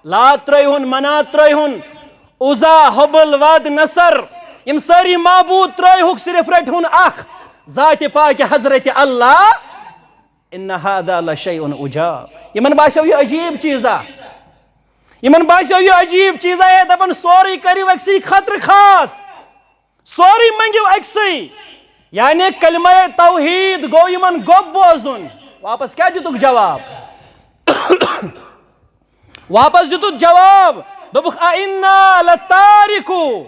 لات ترٲیہُن، منات ترٲیہُن، عزا، حبل، وَد، نصر، یِم سٲری معبوٗد ترٲیہُکھ، صرف رٔٹہُن اکھ، ذاتِ پاکہِ حضرت اللہ۔ ان ھذا لشیء عجاب۔ یِمن باسیو یہِ عجیٖب چیٖزا۔ یِمن باسیو یہِ عجیٖب چیٖزا، ہے، دَپان، سورُے کٔرِو أکسٕے خٲطرٕ خاص۔ سورُے منٛگِو أکسٕے۔ یعنی کلمہ توحید گوٚو یِمن گوٚب بوزُن۔ واپس کیٛاہ دِتُکھ جواب؟ واپس دِتُکھ جواب، دوٚپُکھ، "أئنا لتارکو،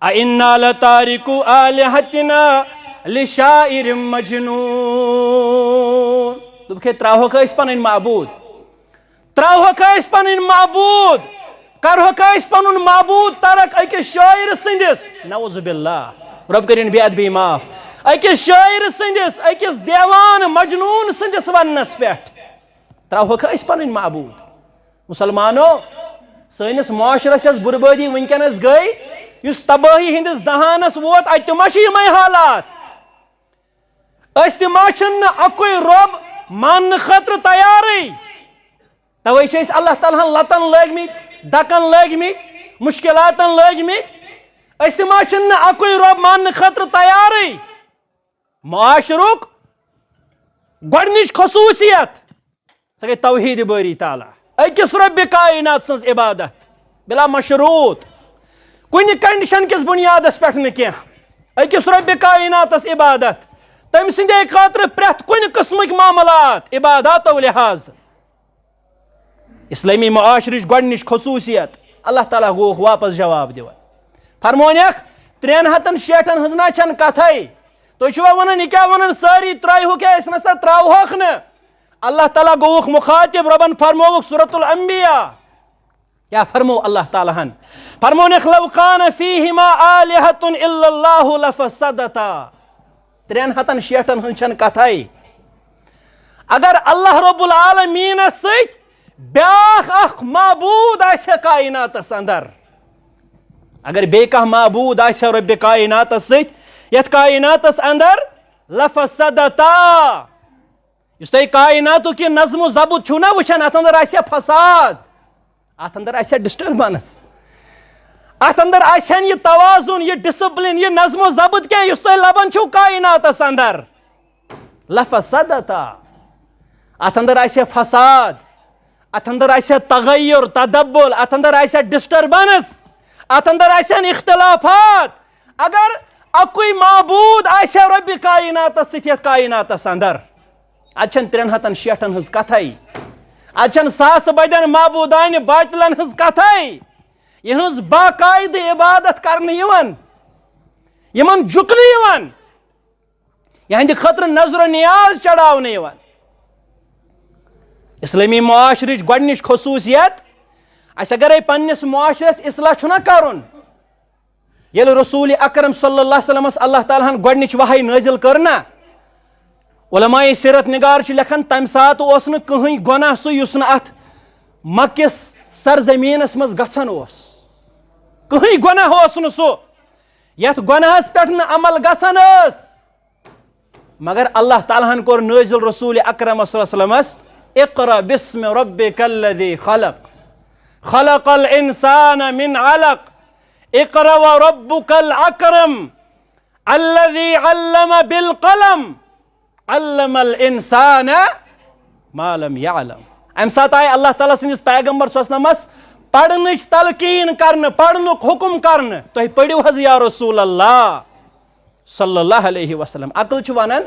أئنا لتارکو آلہتنا لشاعر مجنون۔" دوٚپُکھ، "ہے، ترٛاوہوکھ أسۍ پنٕنۍ معبوٗد؟" ترٛاوہوکھ أسۍ پنٕنۍ معبوٗد، کرہوکھ أسۍ پنُن معبوٗد ترک أکِس شٲعر سٕنٛدِس، نعوذ باللہ، رۄب کٔرِن بے ادبی معاف، أکِس شٲعر سٕنٛدِس، أکِس دیوان مجنون سٕنٛدِس وننس پٮ۪ٹھ۔ ترٛاوہوکھ أسۍ پنٕنۍ معبوٗد؟ مسلمانو، سٲنِس معاشرس یۄس بربٲدی وٕنکیٚنس گٔے، یُس تبٲہی ہٕنٛدِس دہانس ووت، اتہِ تہِ ما چھِ یِمے حالات؟ أسۍ تہِ ما چھِنہٕ اَکُے رۄب ماننہٕ خٲطرٕ تیارٕے؟ توے چھِ أسۍ اللہ تعالیٰ ہن لتن لٲگمٕتۍ، دکن لٲگمٕتۍ، مشکلاتن لٲگمٕتۍ۔ أسۍ تہِ ما چھِنہٕ اَکُے رۄب ماننہٕ خٲطرٕ تیارٕے؟ معاشرُک گۄڈنِچ خصوٗصیت، سۄ گٔے توحید باری تعالیٰ، أکِس رۄبِ کائنات سٕنٛز عبادت بلا مشروط، کُنہِ کنڈیشن کِس بُنیادس پٮ۪ٹھ نہٕ کینٛہہ، أکِس رۄبِ کائناتس عبادت، تٔمۍ سٕنٛدے خٲطرٕ پرٛٮ۪تھ کُنہِ قٕسمٕکۍ معاملات عباداتو لحاظ۔ اسلٲمی معاشرٕچ گۄڈنِچ خصوٗصیت، اللہ تعالیٰ گوٚوُکھ واپس جواب دِوان۔ فرمونیکھ، ترٛٮ۪ن ہتن شیٹھن ہٕنٛز نہ چھنہٕ کتھے، تُہۍ چھِوا ونان، یہِ کیٛاہ ونان، سٲری ترٛٲیہُکھ، ہے، أسۍ نسا ترٛاوہوکھ نہٕ۔ اللہ تعالیٰ گوٚوُکھ مخاطب، رۄبن فرمووُکھ سورۃ الانبیاء۔ کیٛاہ فرموو اللہ تعالیٰ ہن؟ فرمونکھ، "لو کان فیہما آلہۃ الا اللہ لفسدتا۔" ترٛٮ۪ن ہتن شیٹھن ہٕنٛز چھنہٕ کتھے۔ اگر اللہ رب العالمینس سۭتۍ بیاکھ اکھ معبود آسہِ ہا کائناتس اندر، اگر بیٚیہِ کانٛہہ معبود آسہِ ہا رۄبِ کائناتس سۭتۍ یتھ کائناتس اندر، لفسدتا، یُس تُہۍ کائناتُک یہِ نظم و ضبط چھُو نا وٕچھان، اتھ اندر آسہِ ہا فساد، اتھ اندر آسہِ ہا ڈسٹربنس، اتھ اندر آسہِ ہا نہٕ یہِ توازن، یہِ ڈسپلن، یہِ نظم و ضبط کینٛہہ، یُس تُہۍ لبان چھِو کائناتس اندر۔ لفسدتا۔ اتھ اندر آسہِ ہا فساد، اتھ اندر آسہِ ہا تغیر، تدبل، اتھ اندر آسہِ ہا ڈسٹربنس، اتھ اندر آسہِ ہن اختلافات۔ اگر اکُے معبود آسہِ ہا رۄبِ کائناتس سۭتۍ یتھ کائناتس اندر، اتہِ چھنہٕ ترٛٮ۪ن ہتن شیٹھن ہٕنٛز کتھے، اتہِ چھنہٕ ساسہٕ بدٮ۪ن معبودانہِ باطلن ہٕنٛز کتھے، یِہٕنٛز باقاعدٕ عبادت کرنہٕ یِوان، یِمن جُکنہٕ یِوان، یِہنٛدِ خٲطرٕ نذر و نیاز چڑاونہٕ یِوان۔ اسلٲمی معاشرٕچ گۄڈٕنِچ خصوٗصیت، اسہِ اگرے پننِس معاشرس اصلاح چھُنہ کرُن، ییٚلہِ رسول اکرم صلی اللہ علیہ وسلمس اللہ تعالیٰ ہن گۄڈٕنِچ وحی نٲزِل کٔر نا، علماء سیرت نگار چھِ لیکھان، تمہِ ساتہٕ اوس نہٕ کٕہٕنۍ گۄناہ سُہ یُس نہٕ اتھ مکِس سرزمینس منٛز گژھان اوس۔ کٕہٕنۍ گۄناہ اوس نہٕ سُہ یتھ گۄناہس پٮ۪ٹھ نہٕ عمل گژھان ٲس۔ مگر اللہ تعالیٰ ہن کوٚر نٲزِل رسول اکرم صلی اللہ علیہ وسلمس، "اقرأ باسم ربک الذی خلق، خلق الانسان من علق، اقرأ وربک الاکرم، الذی علم بالقلم، علم الانسان ما لم یعلم۔" امہِ ساتہٕ آیہِ اللہ تعالیٰ سٕنٛدِس پیغمبر صلی اللہ علیہ وسلمس پرنٕچ تلقین کرنہٕ، پرنُک حکم کرنہٕ، "تُہۍ پٔرِو حظ یا رسول اللہ صلی اللہ علیہ وسلم۔" عقل چھِ ونان،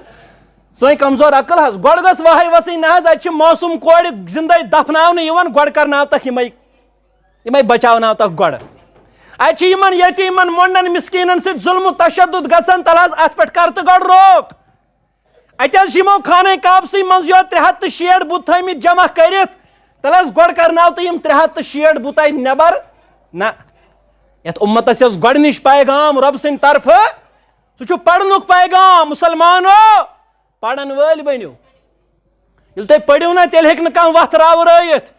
سٲنۍ کمزور عقل حظ، گۄڈٕ گٔژھ وحی وسٕنۍ نہ حظ، اتہِ چھِ معصوم کورِ زندے دفناونہٕ یِوان، گۄڈٕ کرناو تکھ یِمے، یِمے بچاوناو تکھ گۄڈٕ۔ اتہِ چھِ یِمن یتیٖمن مۄنڈن مسکیٖنن سۭتۍ ظلم و تشدد گژھان، تلہٕ حظ اتھ پٮ۪ٹھ کر تہٕ گۄڈٕ روک۔ اتہِ حظ چھِ یِمو خانہ کعبسٕے منٛز یوت ترٛےٚ ہتھ تہٕ شیٹھ بُت تھٲومٕتۍ جمع کٔرِتھ، تلہٕ حظ گۄڈٕ کرناو تہٕ یِم ترٛےٚ ہتھ تہٕ شیٹھ بُت اتہِ نٮ۪بر۔ نہ، یتھ امتس یۄس گۄڈٕنِچ پیغام رۄب سٕنٛدِ طرفہٕ، سُہ چھُ پرنُک پیغام، مسلمانو، پرن وٲلۍ بٔنِو۔ ییٚلہِ تُہۍ پٔرِو نہ، تیٚلہِ ہیٚکہِ نہٕ کانٛہہ وَتھ راوٕرٲیِتھ۔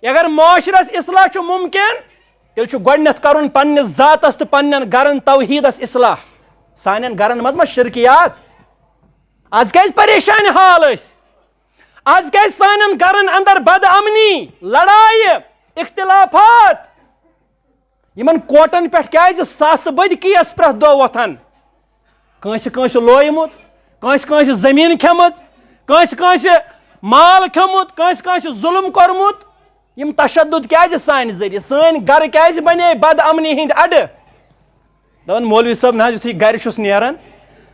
اگر معاشرس اصلاح چھُ مُمکِن، تیٚلہِ چھُ گۄڈٕنٮ۪تھ کرُن پننِس ذاتس تہٕ پننٮ۪ن گرن توحیٖدس اصلاح۔ سانٮ۪ن گرن منٛز ما شرکیات؟ از کیازِ پریشان حال أسۍ؟ از کیازِ سانٮ۪ن گرن اندر بد امنی، لڑایہِ، اختلافات؟ یِمن کوٹن پٮ۪ٹھ کیازِ ساسہٕ بٔدۍ کیس پرٛٮ۪تھ دۄہ وۄتھان؟ کٲنٛسہِ کٲنٛسہِ لویمُت، کٲنٛسہِ کٲنٛسہِ زٔمیٖن کھٮ۪مٕژ، کٲنٛسہِ کٲنٛسہِ مال کھیوٚمُت، کٲنٛسہِ کٲنٛسہِ ظُلُم کوٚرمُت۔ یِم تشدد کیازِ سانہِ ذٔریعہٕ؟ سٲنۍ گرٕ کیازِ بنے بد امنی ہٕنٛدۍ اڈٕ؟ دپان، "مولوی صٲب نہ حظ، یُتھُے گرِ چھُس نیران،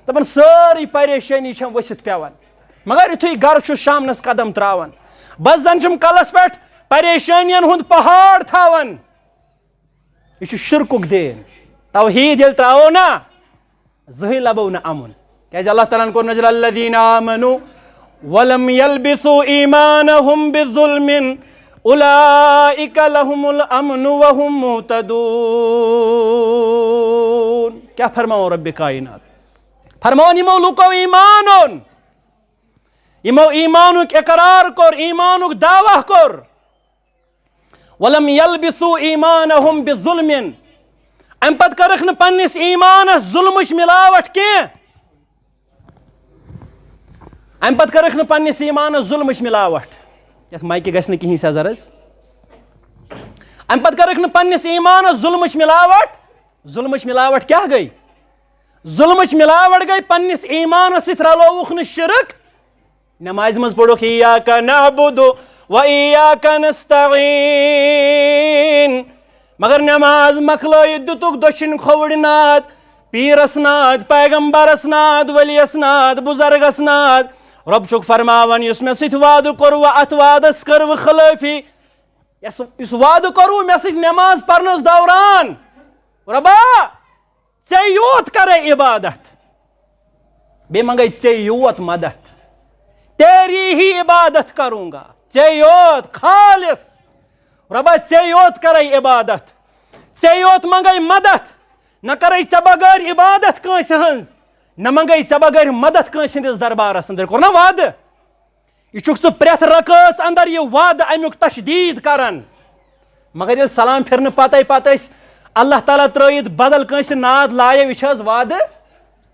دپان، سٲرٕے پریشٲنی چھم ؤسِتھ پٮ۪وان۔ مگر یُتھُے گرٕ چھُس شامنس قدم تراوان، بس زن چھُم کلس پٮ۪ٹھ پریشٲنین ہُنٛد پہاڑ تھاوان۔" یہِ چھُ شرکُک دین۔ توحیٖد ییٚلہِ ترٛاوو نا، زٕہٕے لبو نہٕ امُن۔ کیازِ اللہ تعالیٰ ہن کوٚر نٲزِل، "الذین آمنوا ولم یلبسوا ایمانہم بظلم اولئک لہم الامن وہم مہتدون۔" کیٛاہ فرماوان رۄبِ کائنات؟ فرماوان، یِمو لوٗکو ایمان اوٚن، یِمو ایمانُک اقرار کوٚر، ایمانُک دعویٰ کوٚر، "ولم یلبسوا ایمانہم بظلم۔" امہِ پتہٕ کٔرٕکھ نہٕ پننِس ایمانس ظلمٕچ ملاوٹ کینٛہہ۔ امہِ پتہٕ کٔرٕکھ نہٕ پننِس ایمانس ظلمٕچ ملاوٹ۔ یتھ مایکہِ گژھِ نہٕ کِہیٖنۍ سیزر حظ۔ امہِ پتہٕ کٔرٕکھ نہٕ پننِس ایمانس ظلمٕچ ملاوٹ۔ ظلمٕچ ملاوٹ کیٛاہ گٔے؟ ظلمٕچ ملاوٹ گٔے پننِس ایمانس سۭتۍ رلووُکھ نہٕ شرک۔ نمازِ منٛز پوٚرُکھ، "ایاک نعبد و ایاک نستعین"، مگر نماز مۄکلٲیِتھ دِتُکھ دٔچھِنۍ کھووٕرۍ ناد، پیٖرس ناد، پیغمبرس ناد، ؤلیَس ناد، بُزرگس ناد۔ رۄب چھُکھ فرماوان، یُس مےٚ سۭتۍ وعدٕ کوٚروٕ، اتھ وعدس کٔروٕ خلٲفی۔ یس، یُس وعدٕ کوٚروٕ مےٚ سۭتۍ نماز پرنس دوران، رۄبا، ژےٚ یوت کرے عبادت، بیٚیہِ منگے ژےٚ یوت مدد۔ تیری ہی عبادت کروں گا، ژے یوت خالص، رۄبا، ژے یوت کرے عبادت، ژے یوت منگے مدد، نہ کرے ژے بغٲر عبادت کٲنٛسہِ ہٕنٛز، نہ منگے ژے بغٲر مدد کٲنٛسہِ ہٕنٛدِس دربارس اندر۔ کوٚر نا وعدٕ؟ یہِ چھُکھ ژٕ پرٛٮ۪تھ رکٲژ اندر یہِ وعدٕ امیُک تشدید کران۔ مگر ییٚلہِ سلام پھرنہٕ پتے پتہٕ أسۍ اللہ تعالیٰ ترٲیِتھ بدل کٲنٛسہِ ناد لایو، یہِ چھِ حظ وعدٕ؟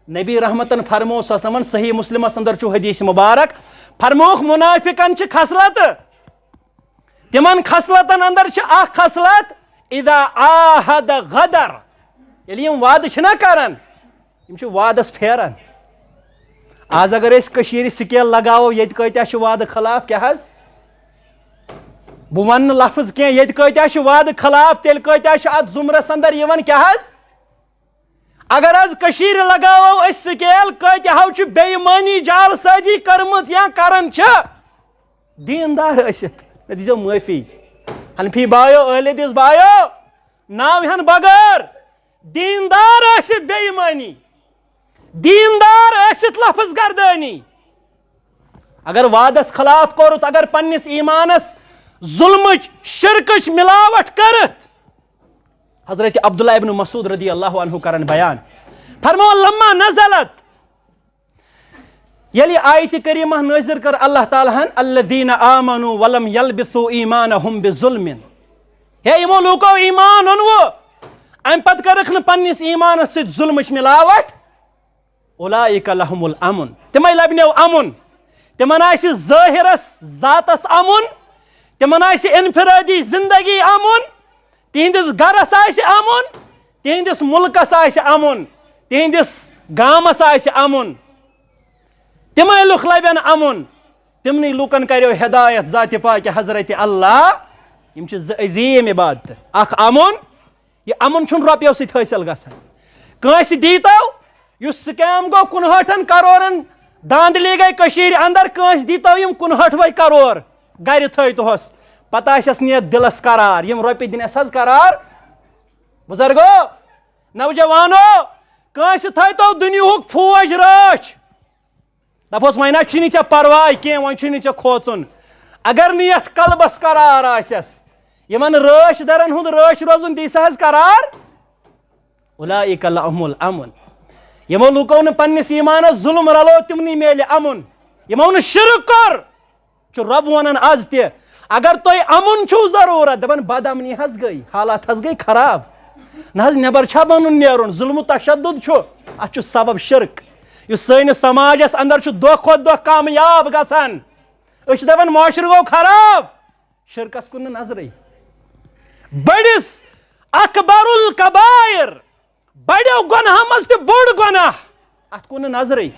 نبی رحمتن فرموو صلی اللہ علیہ وسلمن، صحیح مسلمس اندر چھُ حدیث مبارک، فرمووُکھ، منافقن چھِ خصلت، تِمن خصلتن اندر چھِ اکھ خصلت، اذا عاہد غدر، ییٚلہِ یِم وعدٕ چھِنہ کران، یِم چھِ وعدس پھیران۔ آز اگر أسۍ کٔشیٖرِ سکیل لگاوو، ییٚتہِ کۭتیاہ چھِ وعدٕ خلاف، کیٛاہ حظ؟ بہٕ ونہٕ نہٕ لفظ کینٛہہ، ییٚتہِ کۭتیاہ چھِ وعدٕ خلاف، تیٚلہِ کۭتیاہ چھِ اتھ زُمرس اندر یِوان، کیٛاہ حظ؟ اگر حظ کٔشیٖرِ لگاوو أسۍ سکیل، کۭتیاہو چھِ بے ایمٲنی، جعل سازی کٔرمٕژ یا کران چھِ؟ دیندار ٲسِتھ، مےٚ دیٖزیو معٲفی، حنفی بایو، اہل حدیث بایو، ناو ہن بغٲر، دیندار ٲسِتھ بے ایمٲنی، دیندار ٲسِتھ لفظ گردٲنی، اگر وعدس خلاف کوٚرُتھ، اگر پننِس ایمانس ظلمٕچ، شرکٕچ ملاوٹ کٔرٕتھ، حضرت عبداللہ ابن مسعود رضی اللہ عنہ کرن بیان، فرموو، لما نزلت، ییٚلہِ آیت کریمہ نٲزِل کٔر اللہ تعالیٰ ہن، الذین آمنوا ولم یلبسوا ایمانہم بظلم، ہے یِمو لوٗکو ایمان اوٚنوُ، امہِ پتہٕ کٔرٕکھ نہٕ پننِس ایمانس سۭتۍ ظلمٕچ ملاوٹ، اولئک لہم الامن، تِمے لبنیو امن، تِمن آسہِ ظٲہرس ذاتس امن، تِمن آسہِ انفرادی زندگی امن، تِہنٛدِس گرس آسہِ امن، تِہنٛدِس مُلکس آسہِ امن، تِہنٛدِس گامس آسہِ امن، تِمے لُکھ لبن امن، تِمنٕے لُکن کریو ہدایت ذاتِ پاکِ حضرت اللہ۔ یِم چھِ زٕ عظیٖم عبادتہٕ، اکھ امن، یہِ امن چھُنہٕ رۄپیو سۭتۍ حٲصِل گژھان۔ کٲنٛسہِ دیٖتو، یُس scam گوٚو کُنہٲٹھن کرورن، دھاندلی گٔے کٔشیٖرِ اندر، کٲنٛسہِ دیٖتو یِم کُنہٲٹھ وَے کرور گرِ تھٲوتہس، پتہٕ آسٮ۪س نیت دِلس قرار، یِم رۄپیہِ دِنٮ۪س حظ قرار۔ بزرگو، نوجوانو، کٲنٛسہِ تھٲوتو دُنیہُک فوج رٲچھ، دپوس، وۄنۍ نہ چھُے نہٕ ژےٚ پرواے کینٛہہ، وۄنۍ چھُے نہٕ ژےٚ کھوژُن۔ اگر نہٕ یتھ قلبس قرار آسٮ۪س، یِمن رٲچھ درن ہُنٛد رٲچھ روزُن دی سا حظ قرار۔ اولئک لہم الامن۔ یِمو لوٗکو نہٕ پننِس ایمانس ظلم رلو، تِمنٕے میلہِ امن۔ یِمو نہٕ شرک کوٚر، چھُ رۄب ونان از تہِ، اگر تۄہہِ امن چھُو ضروٗرت، دپان بد امنی حظ گٔے، حالات حظ گٔے خراب۔ نہ حظ، نٮ۪بر چھا بنُن نیرُن؟ ظلم و تشدد چھُ، اتھ چھُ سبب شرک، یُس سٲنِس سماجس اندر چھُ دۄہ کھۄتہٕ دۄہ کامیاب گژھان۔ أسۍ چھِ دپان معاشرٕ گوٚو خراب، شرکس کُن نہٕ نظرٕے۔ بٔڑِس اکبر الکبائر، بڑیو گۄناہو منٛز تہِ بوٚڑ گۄناہ۔ اتھ کُن نہٕ نظرٕے۔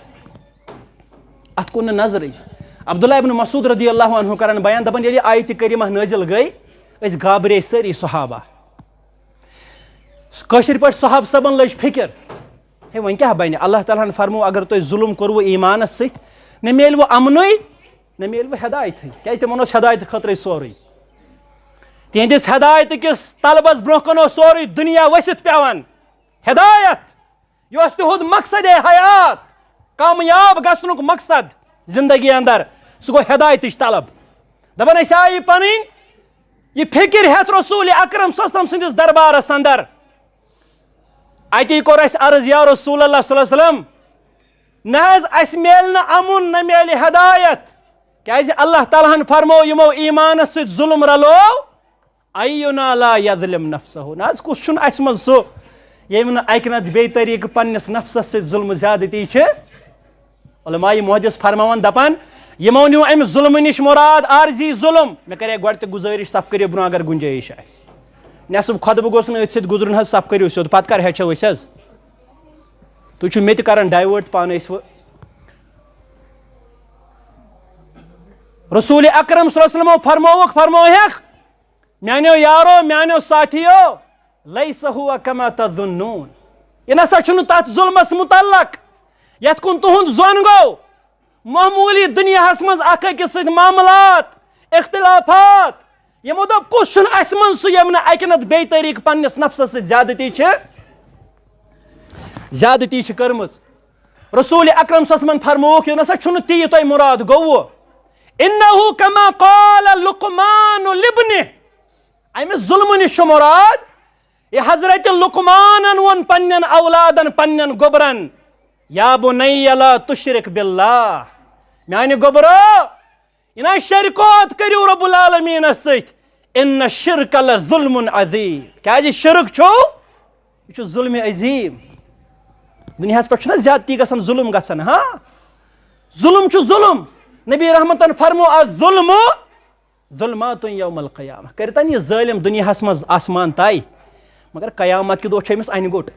اتھ کُن نہٕ نظرٕے۔ عبداللہ ابن مسعود رضی اللہ عنہ کران بیان، دپان، ییٚلہِ آیتِ کریمہ نٲزِل گٔے، أسۍ گابرے سٲری صحابہ۔ کٲشِر پٲٹھۍ صحابہٕ صٲبن لٔج فکر، ہے، وۄنۍ کیٛاہ بنہِ؟ اللہ تعالیٰ ہن فرموو، اگر تۄہہِ ظلم کوٚروٕ ایمانس سۭتۍ، نہ میلوٕ امنٕے، نہ میلوٕ ہدایتھٕے، کیٛازِ تِمن اوس ہدایتہٕ خٲطرَے سورُے۔ تِہنٛدِس ہدایتہٕ کِس طلبس برونٛہہ کُن اوس سورُے دُنیا ؤسِتھ پٮ۪وان۔ ہدایت، یہِ اوس تِہُنٛد مقصد حیات، کامیاب گژھنُک مقصد زندگی اندر، سُہ گوٚو ہدایتٕچ طلب۔ دپان، أسۍ آیہِ پنٕنۍ یہِ فکر ہٮ۪تھ رسول اکرم صلی اللہ علیہ وسلم سٕنٛدِس دربارس اندر۔ اتی کوٚر اَسہِ عرض، یا رسول اللہ صلی اللہ علیہ وسلم، نہ حظ، اَسہِ میلہِ نہٕ امُن، نہ میلہِ ہدایت، کیازِ اللہ تعالیٰ ہن فرموو، یِمو ایمانس سۭتۍ ظلم رلوو، اینا لا یظلم نفسہ، نہ حظ، کُس چھُنہٕ اَسہِ منٛز سُہ، ییٚمۍ نہٕ اَکہِ نتہٕ بیٚیہِ طریٖقہٕ پننِس نفسس سۭتۍ ظلم زیادتی چھِ؟ علماء محدث فرماوان، دپان، یِمو نیوٗ امہِ ظلمہٕ نِش مراد عارضی ظلم۔ مےٚ کرے گۄڈٕ تہِ گُزٲرِش، صف کٔرِو برونٛہہ اگر گُنجٲیِش آسہِ۔ نٮ۪صٕف خۄطبہٕ گوٚژھ نہٕ أتھۍ سۭتۍ گُزرُن حظ، صف کٔرِو سیوٚد، پتہٕ کر ہیٚچھو أسۍ حظ؟ تُہۍ چھِو مےٚ تہِ کران divert پانہٕ ٲسۍ وٕ۔ رسول اکرم صلی اللہ علیہ وسلمو فرمووُکھ، فرمووہکھ، میانیو یارو، میانیو ساتھیو، لیس ہوا کما تظنون۔ یہِ نسا چھُنہٕ تتھ ظلمس متعلق یتھ کُن تُہُنٛد ظۄن گوٚو۔ معموٗلی دُنیاہس منٛز اکھ أکِس سۭتۍ معاملات، اختلافات، یِمو دوٚپ، کُس چھُنہٕ اسہِ منٛز سُہ، ییٚمۍ نہٕ اکہِ نتہٕ بیٚیہِ طریٖقہٕ پننِس نفسس سۭتۍ زیادتی چھِ، زیادتی چھِ کٔرمٕژ؟ رسول اکرم صلی اللہ علیہ وسلمن فرمووُکھ، یہِ نسا چھُنہٕ تی تۄہہِ مُراد گوٚوُ۔ انہ کما قال لقمان لابنہ۔ امہِ ظلمہٕ نِش چھُ مراد، یہِ حضرت لقمانن ووٚن پننٮ۪ن اولادن، پننٮ۪ن گوٚبرن، یا بنی لا تشرک باللہ، میانہِ گوٚبرو، یہِ نہ شرکوت کٔرِو رب العالمینس سۭتۍ، ان الشرک لظلم عظیم۔ کیازِ شرک چھُ، یہِ چھُ ظلم عظیم۔ دُنیاہس پٮ۪ٹھ چھُنہ زیادتی گژھان، ظلم گژھان، ہاں، ظلم چھُ ظلم۔ نبی رحمتن فرمو، الظلم ظلمات یوم القیامہ۔ کٔرتن یہِ ظٲلم دُنیاہس منٛز آسمان طے، مگر قیامت کہِ دۄہ چھُ أمِس انہِ گوٚٹ۔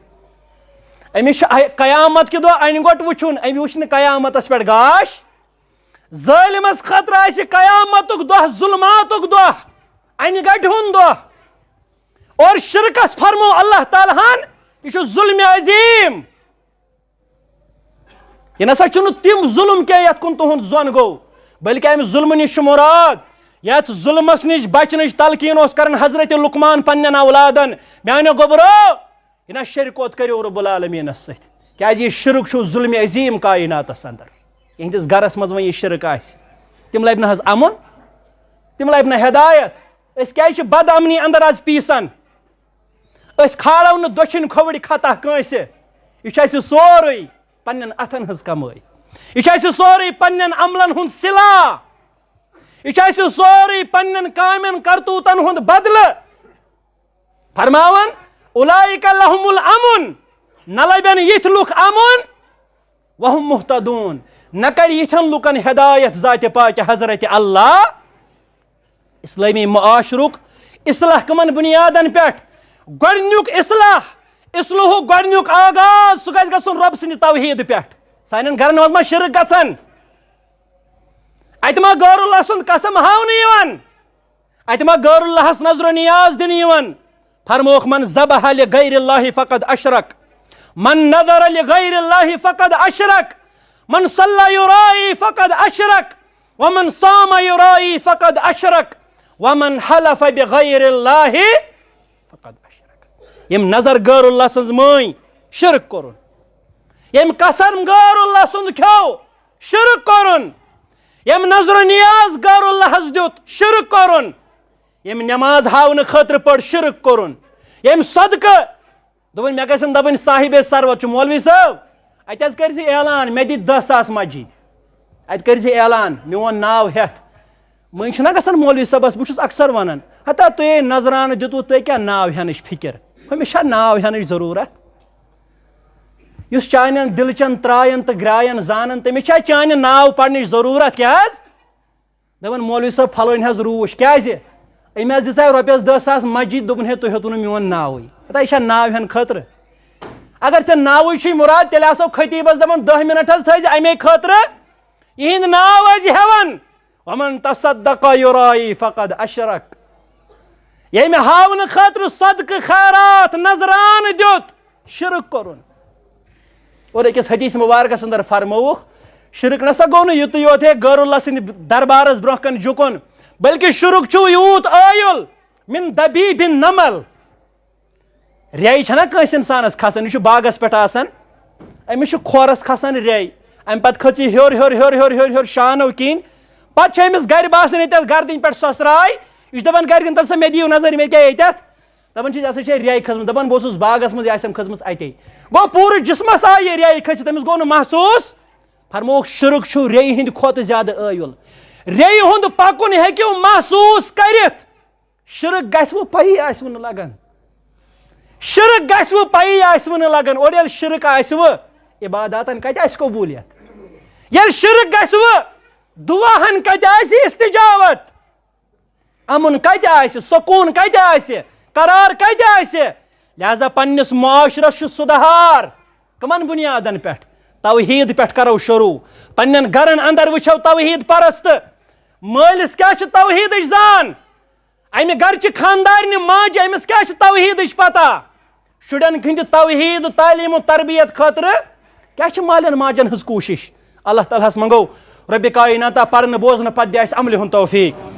أمِس چھُ آ-، قیامت کہِ دۄہ انہِ گوٚٹ وٕچھُن۔ أمۍ وٕچھ نہٕ قیامتس پٮ۪ٹھ گاش۔ ظٲلمس خٲطرٕ آسہِ قیامتُک دۄہ ظلماتُک دۄہ، انہِ گٹہِ ہُنٛد دۄہ۔ اور شرکس فرمو اللہ تعالیٰ ہن، یہِ چھُ ظلم عظیم۔ یہِ نسا چھُنہٕ تِم ظلم کینٛہہ یتھ کُن تُہُنٛد ظۄن گوٚو، بلکہِ امہِ ظلمہٕ نِش چھُ مراد، یتھ ظلمس نِش بچنٕچ تلقین اوس کران حضرت لقمان پننٮ۪ن اولادن، میانیو گوٚبرو، یہِ نہ شرکوت کٔرِو رب العالمینس سۭتۍ، کیازِ یہِ شرک چھُ ظلم عظیم کائناتس اندر۔ یِہنٛدِس گرس منٛز وۄنۍ یہِ شرک آسہِ، تِم لبہِ نہٕ حظ امُن، تِم لبہِ نہٕ ہدایت۔ أسۍ کیازِ چھِ بد امنی اندر از پیسان؟ أسۍ کھالو نہٕ دٔچھِنۍ کھووٕرۍ خطا کٲنٛسہِ۔ یہِ چھُ اَسہِ سورُے پننٮ۪ن اتھن ہٕنٛز کمٲے۔ یہِ چھُ اَسہِ سورُے پننٮ۪ن عملن ہُنٛد صلہ۔ یہِ چھُ اَسہِ سورُے پننٮ۪ن کامٮ۪ن کرتوٗتن ہُنٛد بدلہٕ۔ فرماوان، اولئک لہم الامن، نہ لبن یِتھۍ لُکھ امن، وہم مہتدون، نہ کرِ یِتھٮ۪ن لُکن ہدایت ذاتِ پاکِ حضرت اللہ۔ اسلٲمی معاشرُک اصلاح کمن بنیادن پٮ۪ٹھ؟ گۄڈنیُک اصلاح، اصلاحُک گۄڈنیُک آغاز، سُہ گژھِ گژھُن رۄب سٕنٛدِ توحیٖد پٮ۪ٹھ۔ سانٮ۪ن گرن منٛز ما شرک گژھان؟ اتہِ ما غٲر اللہ سُنٛد قسم ہاونہٕ یِوان؟ اتہِ ما غٲر اللہس نظر و نیاز دِنہٕ یِوان؟ فرمووُکھ، من ذبح لغیر اللہ فقد اشرک، من نذر لغیر اللہ فقد اشرک، من صلی یرائی فقد اشرک، ومن صام یرائی فقد اشرک، ومن حلف بغیر اللہ فقد اشرک۔ یِم نظر غٲر اللہ سٕنٛز مٲنۍ، شرک کوٚرُن۔ یِم قسم غٲر اللہ سُنٛد کھیو، شرک کوٚرُن۔ یِم نظر و نیاز غٲر اللہس دیُت، شرک کوٚرُن۔ یِم نماز ہاونہٕ خٲطرٕ پٔر، شرک کوٚرُن۔ یِم صدقہٕ، دوٚپُن، مےٚ گژھن دَپٕنۍ صاحب ثروت چھُ مولوی صٲب، اَتہِ حظ کٔرۍ زِ اعلان، مےٚ دِتۍ دَہ ساس مسجد، اَتہِ کٔرۍ زِ اعلان، میون ناو ہٮ۪تھ۔ وۄنۍ چھُنہ گژھان مولوی صٲبس، بہٕ چھُس اکثر ونان، ہتا تُہۍ ہے نظرانہٕ دیُتوٕ، تُہۍ کیٛاہ ناو ہٮ۪نٕچ فکر؟ ہُمِس چھا ناو ہٮ۪نٕچ ضروٗرت؟ یُس چانٮ۪ن دِلچن ترٛاین تہٕ گرٛاین زانن، تٔمِس چھا چانہِ ناو پرنٕچ ضروٗرت؟ کیٛاہ حظ؟ دپان، مولوی صٲب، پھلٲنۍ حظ روٗچھ۔ کیٛازِ؟ أمۍ حظ دِژاے رۄپیس دَہ ساس مسجد، دوٚپُن، ہے، تُہۍ ہیوٚتوٕ نہٕ میون ناوٕے۔ ہتا، یہِ چھا ناو ہٮ۪نہٕ خٲطرٕ؟ اگر ژےٚ ناوٕے چھُے مُراد، تیٚلہِ آسو خطیبس دپان، دَہ منٹ حظ تھٲیزِ امے خٲطرٕ یِہِنٛد ناو حظ ہٮ۪وان۔ ومن تصدق یرائی فقد اشرک۔ ییٚمہِ ہاونہٕ خٲطرٕ صدقہٕ خیرات نذرانہٕ دیُت، شرک کوٚرُن۔ اور أکِس حدیث مبارکس اندر فرمووُکھ، شرک نسا گوٚو نہٕ یُتُے یوت ہے غٲر اللہ سٕنٛدِ دربارس برونٛہہ کنہِ جُکُن، بلکہِ شرک چھُ یوٗت ٲیُل، من دبیب النمل۔ ریٚیہِ چھنہ کٲنٛسہِ انسانس کھسان، یہِ چھُ باغس پٮ۪ٹھ آسان، أمِس چھُ کھۄرس کھسان ریٚیہِ، امہِ پتہٕ کھٔژ یہِ ہیوٚر ہیوٚر ہیوٚر ہیوٚر ہیوٚر ہیوٚر شانو کِنۍ، پتہٕ چھُ أمِس گرِ باسان ییٚتٮ۪تھ گردنہِ پٮ۪ٹھ سۄسراے، یہِ چھُ دپان گرِکٮ۪ن، تل سا مےٚ دِیِو نظر، مےٚ کیٛاہ ییٚتٮ۪تھ؟ دپان چھِ، یہِ ہسا چھےٚ ریٚیہِ کھٔژمٕژ۔ دپان، بہٕ اوسُس باغس منٛز، یہِ آسٮ۪م کھٔژمٕژ اتے۔ گوٚو، پوٗرٕ جسمس آیہِ یہِ ریٚیہِ کھٔژِتھ، أمِس گوٚو نہٕ محسوٗس۔ فرمووُکھ، شرک چھُ ریٚیہِ ہٕنٛدِ کھۄتہٕ زیادٕ ٲیُل۔ ریٚیہِ ہُنٛد پکُن ہیٚکِو محسوٗس کٔرِتھ، شرک گژھِ وٕ پیی آسہِ وٕ نہٕ لگان۔ شرک گژھِ وٕ پیی آسہِ وٕ نہٕ لگان۔ اور ییٚلہِ شرک آسہِ وٕ، عباداتن کتہِ آسہِ قبولیت؟ ییٚلہِ شرک گژھِ وٕ، دعاہن کتہِ آسہِ استجابت؟ امن کتہِ آسہِ؟ سکون کتہِ آسہِ؟ قرار کتہِ آسہِ؟ لہذا پننِس معاشرس چھُ سُدھار۔ کمن بنیادن پٮ۪ٹھ؟ توحید پٮ۪ٹھ کرو شروع۔ پننٮ۪ن گرن اندر وٕچھو توحید پرست۔ مٲلِس کیٛاہ چھِ توحیدٕچ زان؟ امہِ گرچہِ خاندارنہِ ماجہِ، أمِس کیٛاہ چھِ توحیدٕچ پتہ؟ شُرٮ۪ن ہٕنٛدِ توحید، تعلیٖم و تربیت خٲطرٕ کیٛاہ چھِ مالٮ۪ن ماجن ہٕنٛز کوٗشِش؟ اللہ تعالیٰ ہس منٛگو، رۄبِ کایناتہ، پرنہٕ بوزنہٕ پتہٕ دِ اسہِ عملہِ ہُنٛد توفیٖق۔